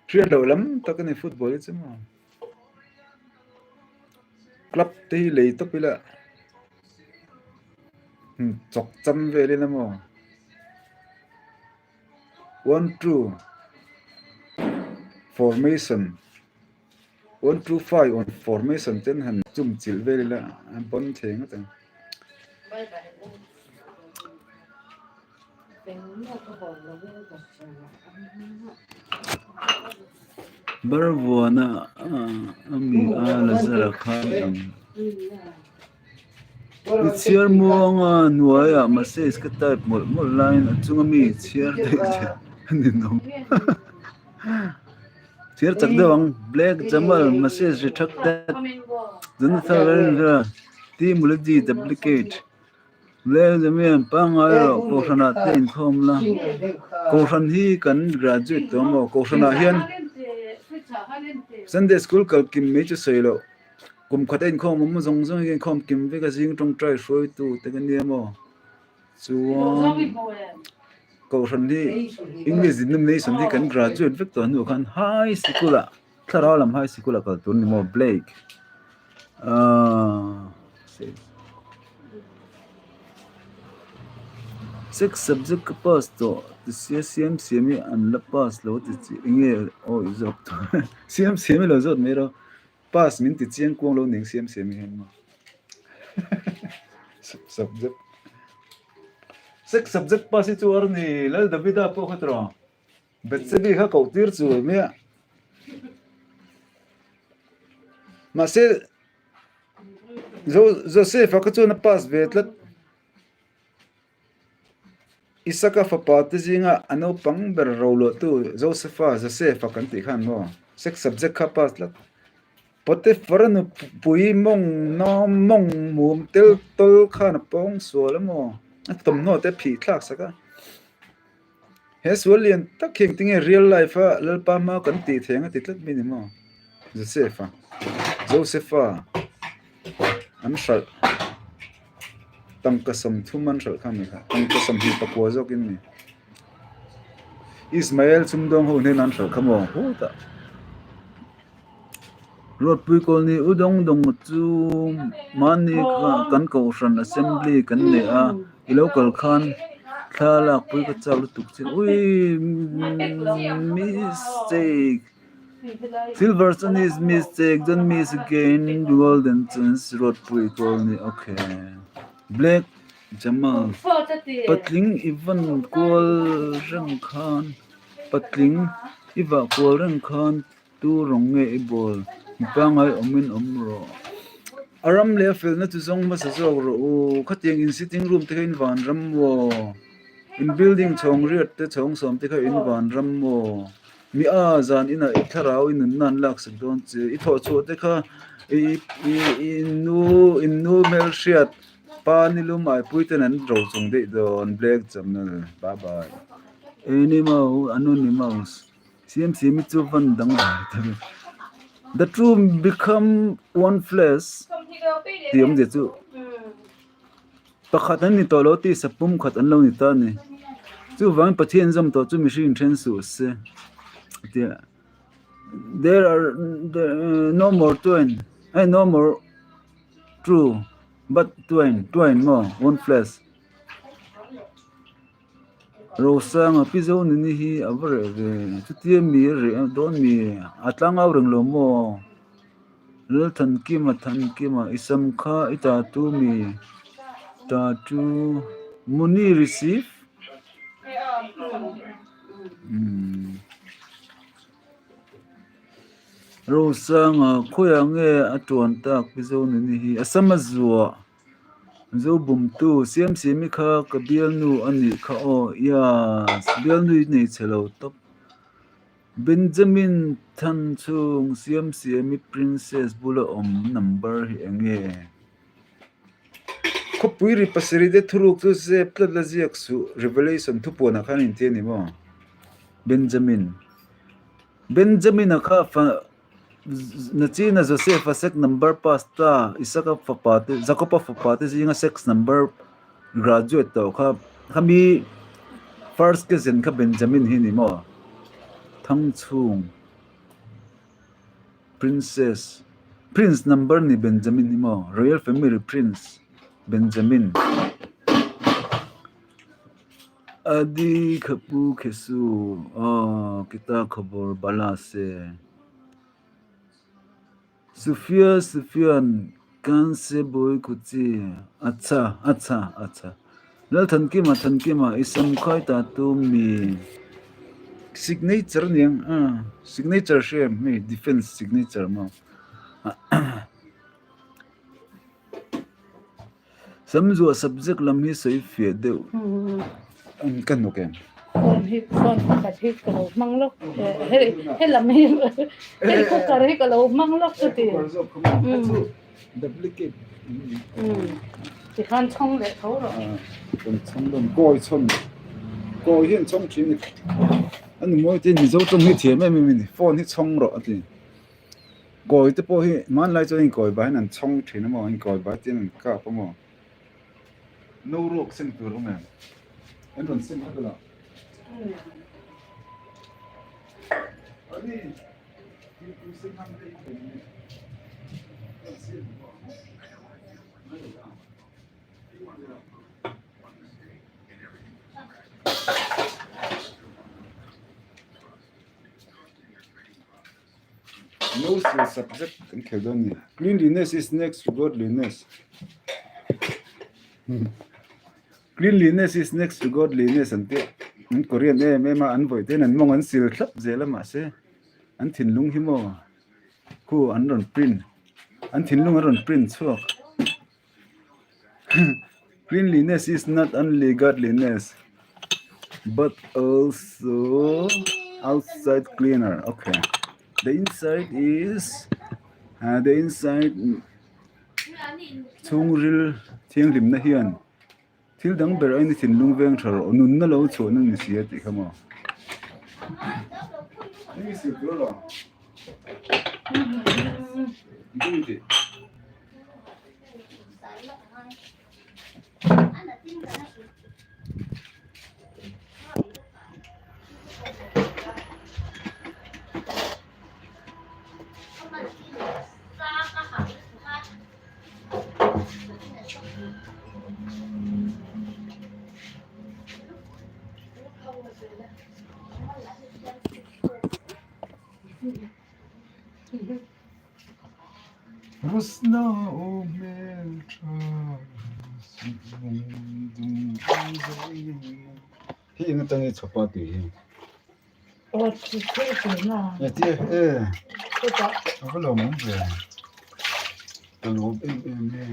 Hriat loh lam tak a ni football hi chu maw. Club te hi lei tawp ila chawk cham vel ila maw one two formation one two five on formation ten han chum chilh vel ila a pawn thei ngawt ang. Barvuana a mi a Lazara khan ang. I chhiar muanga hnuaiah message ka type mawlh mawlh laiin a chunga mi chhiar daih che a ninawm. Chhiar chak deuh ang Black Jamal message retracted Jonathan Lalrinfela T Muladi duplicate. Lengzemian pangngai erawh Kohhranah te inkhawm la, Kohhran hi kan graduate tawh maw? Kohhranah hian Sunday school kal kim mai chu sawi loh, kum khat a inkhawm awm zawng zawng hi ka inkhawm kim vek a, zing tawngtai hruaitu te ka nia maw? Chuan Kohhran hi English denomination hi kan graduate vek tawh hnuah khan high sikul ah Thlarau lam high sikul ah kal tur ni maw Blake ahh Six subject ka pass tawh ti sia siam siam hi an la pass lo ti chi enge aw i zawk tawh siam siam hi lo zawt mai rawh pass min ti chiang kuang lo ning siam siam hi hian maw subject six subject pass hi chu a ni Lal Davida pawh kha tawh. Bethsebi kha koh tir chu mai a. Mahse Joseph-a kha chuan a pass ve tlat. Isaka fapa te zinga a naupang ber roluahtu Joseph-a, Joseph-a kan tih khan maw sex subject kha pass tlat. Potiphar-a nupui mawng mawng mum tel tawl khan a pawng sual a maw? A thawmhnaw te a phih thlak sak a. He sual lian tak hi engtinge real life a Lalpa hma kan tih theih ang a ti tlat mai ni maw? Joseph-a Joseph-a an hralh tangka 30 an hralh kha a ni kha tangka 24 zawkin a ni. Ismael sumdawng ho hnenah an hralh kha maw? Hutah. Ruatpui Kawlni u dawng dawng chu mahni kan kohhran assembly kan nei a i lo kal khan thla lakpui ka chak lutuk che ui mistake silver sun is mistake don't miss again golden chance Ruatpui Kawlni okay black Jamal patling i van kual reng khan patling i vah kual reng khan. Tu rawng nge i bawl? Mi pangngai awmin awm rawh. A ram leh a felna chu zawng hmasa zawk rawh u. Khatiang in sitting room te kha in van ram maw? In building chhawng riat te chhawng sawm te kha in van ram maw? Mi a zan inah i thlarau i nunna an laksak dawn che. I thawhchhuah te kha i i nu in nu hmelhriat pa nilum aipui ten an ro chung daih dawn. Black Jamal bye bye. Animal Anonymous. Siam siam hi chu van dang dai ta ve. The two become one flesh tih awmzia chu pakhat an ni tawh lo tih sapum khat an lo ni ta a ni. Chuvangin Pathian zawm tawh chu mihring then suh se a ti a. There are no more twain eh no more two but twain twain maw one flesh. Rosanga pi zo nini hi a va reh ve chutia mi a reh dawn mi a tlangau reng lo maw Lalthankima Thankima i sam kha i ta tu mi. Tattoo money receive Rosanga khawiah nge a tuan tak pi zo nuni hi a sam a zuah zo bumtu Siamsiami kha ka bialnu a nih kha aw yes bialnu i nei chhe lo tawp. Benjamin Thanchhung Siamsiami Princess bula awm number hi eng nge? Khawpui ri pasarih te thuruk chu zep tlat la ziak suh Revelation thupuanah khan inti a ni maw? Benjamin Benjamin-a kha fa Nachina Joseph-a sex number pass ta, Isaka fapa te, Jacob-a fapa te zinga sex number graduate tawh kha, khami first cousin kha Benjamin hi a ni maw? Thangchhung Princess, Prince number ni Benjamin hi maw? Royal family Prince Benjamin. Adi khapu khesu aw kita khawbawr bala se. Sufia Sufian kan se boi kuchi acha acha acha Lalthankima Thankima i samkhai ta tu mi signature aniang a signature hria em hei defense signature maw. Samzuah subject lam hi sawi fiah deuh an ka hnawk em? Phone hi phone pakhat hi ka lo hmang lawk hei he lam hi hei cooker hi ka lo hmang lawk chu ti duplicate tikhan chhawng leh tho rawh kan chhawng dawn kawi chhawn kawi hian chhawng thin a ni a ni mawi te Mizo tawng hi thiam em em a ni phone hi chhawng rawh a ti. Kawi te pawh hi hmanlai chuan inkawi bai hian an chhawng thin a maw inkawi bai te hian an kap a maw no ruak seng tur a awm em an rawn seng vek a la ani thingpui seng han te hi thei nge rawn siam maw No sil subject kan khel dawn ni. Cleanliness is next to godliness. Cleanliness is next to godliness an tih an Korean em em a an vawi ten an mawng an sil thlap zel a mahse an thinlung hi maw khu an rawn print an thinlung an rawn print chhuak. Cleanliness is not only godliness but also outside cleaner. Okay. The inside is uh, the inside chhungril thianghlimna hian thil dang ber ain thinlung veng tha rawh nunna lo chhuahna ni si a tih kha maw. Ni si tur lo. Ni ti. Rusna aw hmel tha Hi eng atang nge chhawpa tih hi? Aw thil tih na. E ti e. A va lawm awm ve. Ka lawm em em e.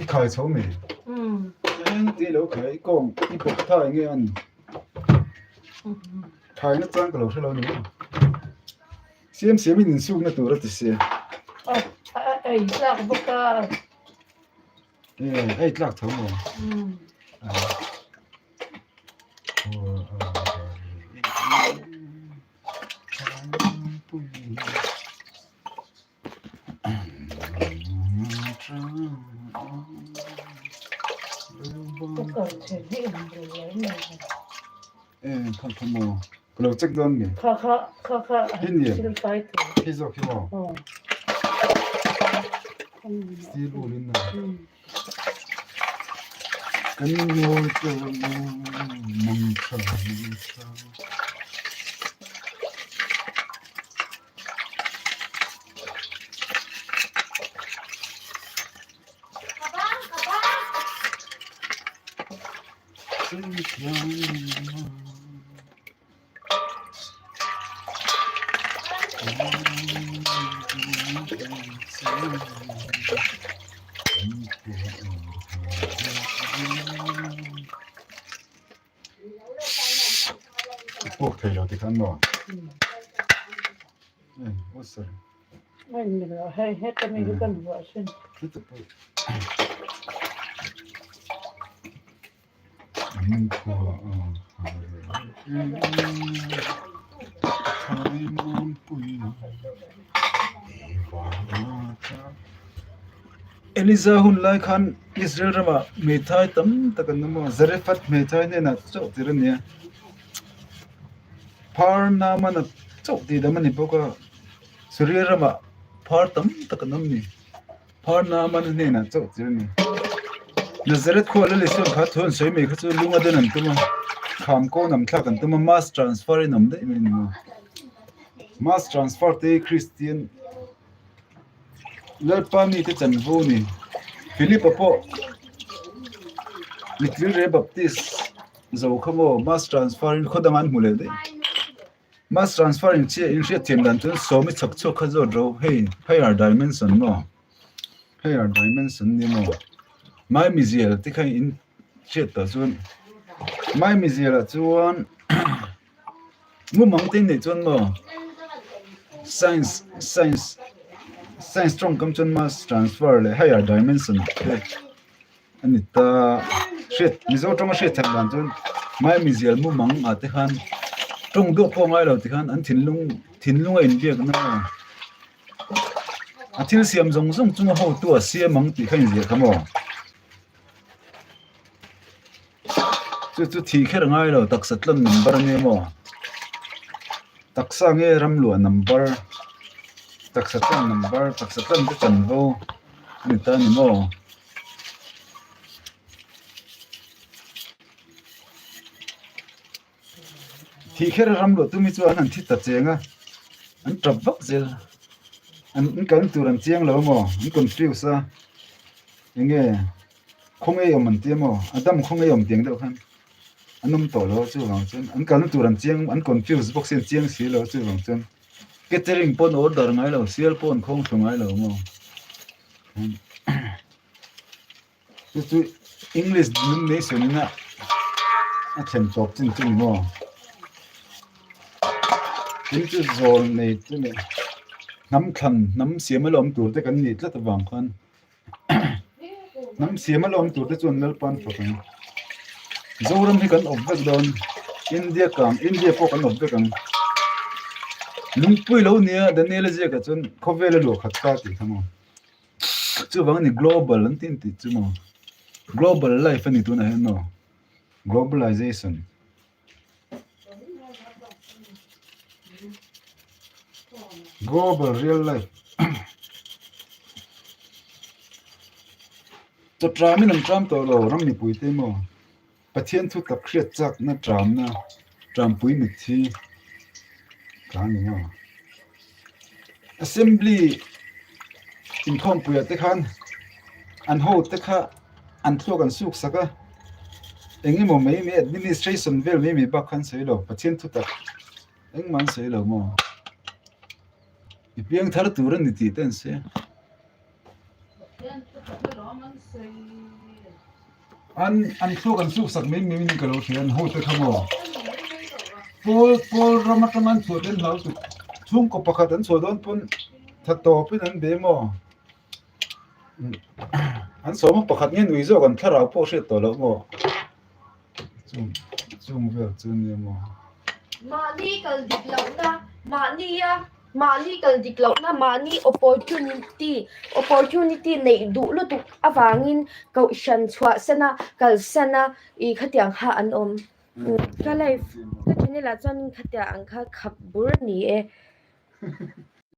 I khai chho mi? Um. Eng ti lo khai i kawng i bawk tha eng nge an? Khai na chang ka lo hre lo ni. Siam siam in insukna tur a ti sia. A ei tlak bawk a. E ei tlak tho maw? Um. Cooker chhe hi eng ber lo mai. E kha kha maw? Ka lo check dawn mi. Kha kha kha kha Hi ni em? thil fai tur. Hi zawk hi maw? Aw. Steel wool in a. Kan ngawi tawh lo mang tha mang tha. Puak thei lo tikhan maw? Oh sorry. Hei heta mi hi kan vuah sin. Eliza hun lai khan Israel ramah hmeithai tam tak an awm a, Zarephath hmeithai hnenah chauh tir a ni a, Phar Naamana chauh tih dam a ni bawk a, Suria ramah phar tam tak an awm a ni. Phar Naamana hnenah chauh tir a ni. Nazareth khua Lal Isuan kha thu an sawi mai kha chu lung a den an tum a, kham kawn am thlak an tum a, mass transfer in awm daih mai a ni maw. Mass transfer te hi Kristian Lalpa mite chanvo a ni. Philip-a pawh Mitlilre Baptist zo kha maw mass transfer in khaw dangah an hmu leh daih. Mass transfer in chiah in hriat thiam dan chuan sawmi chhak chhuak kha zawt ro hei higher dimension maw higher dimension ni maw maimizial te kha in hriat tawh chuan maimizial ah chuan mumang te in neih chuan maw science science science tawngkam chuan mass transfer leh higher dimension te. A ni ta hriat Mizo tawnga hriat theih dan chuan Maimizial mumang ah te khan tawng duak pawh a ngai lo ti khan an thinlung thinlung a inbiakna a thil siam zawng zawng chunga hotu a siam ang tih kha inziah kha maw chu chu thih kher a ngai lo taksa tlawn number a nia maw taksa nge ramluah number taksa tlawn number taksa tlawn te chanvo a ni ta a ni maw. Thih kher a ram luah tum hi chuan an thi ta cheng a, an tap vak zel. An kalna tur an chiang lo amaw, an confuse a, enge khawnge awm an ti amaw, a dam khawnge awm tiang deuh khan an awm tawh lo a chuvang chuan an kalna tur an chiang an confuse bawk sia an chiang si lo a chuvang chuan catering pawn order ngai lo sial pawh an khawng thlu ngai lo amaw. Chu chu English denomination ina a thlen tawp chin chu ni maw? Tin chu zawl nei te leh hnam thlan hnam siam a la awm tur te kan nih tlat avang khan hnam siam a la awm tur te chuan Lalpan fak ang. Zoram hi kan awp vek dawn India kang India pawh kan awp vek ang. Lungpui lo nia Daniel-a ziakah chuan khawvel a luah khat ta tih kha maw. Chuvang a ni global an tih tih chu maw global life a ni tunah hian maw globalization. Global real life chawṭamin an ṭam tawh lo ram mipui te maw. Pathian thu tak hriat chakna ṭamna ṭampui mitthi ka ni maw? Assembly inkhawmpuiah te khan an ho te kha an thluak an suk sak a, eng emaw mai mai administration vel mai mai bak kha an sawi lo, Pathian thu tak engmah an sawi lo maw? I piang thar tur a ni tih te an sawi a. An an thluak an suk sak mai mai in ka lo hria an hote kha maw pawl pawl ram atanga an chhuah te an hlau tuk chhungkaw pakhat an chhuah dawn pawn tha tawpin an be maw an sawma pakhat nge nui zawk an thlarau pawh hriat tawh loh maw. Chung chung vel chu nia maw? Mahni kal dik lohna, mahnia mahni kal dik lohna, mahni opportunity opportunity neih duh lutuk avangin kohhran chhuahsan a, kalsan a ih khatiang kha an awm. Ka life ka channel ah chuan khatiang ang kha khap bur a ni e.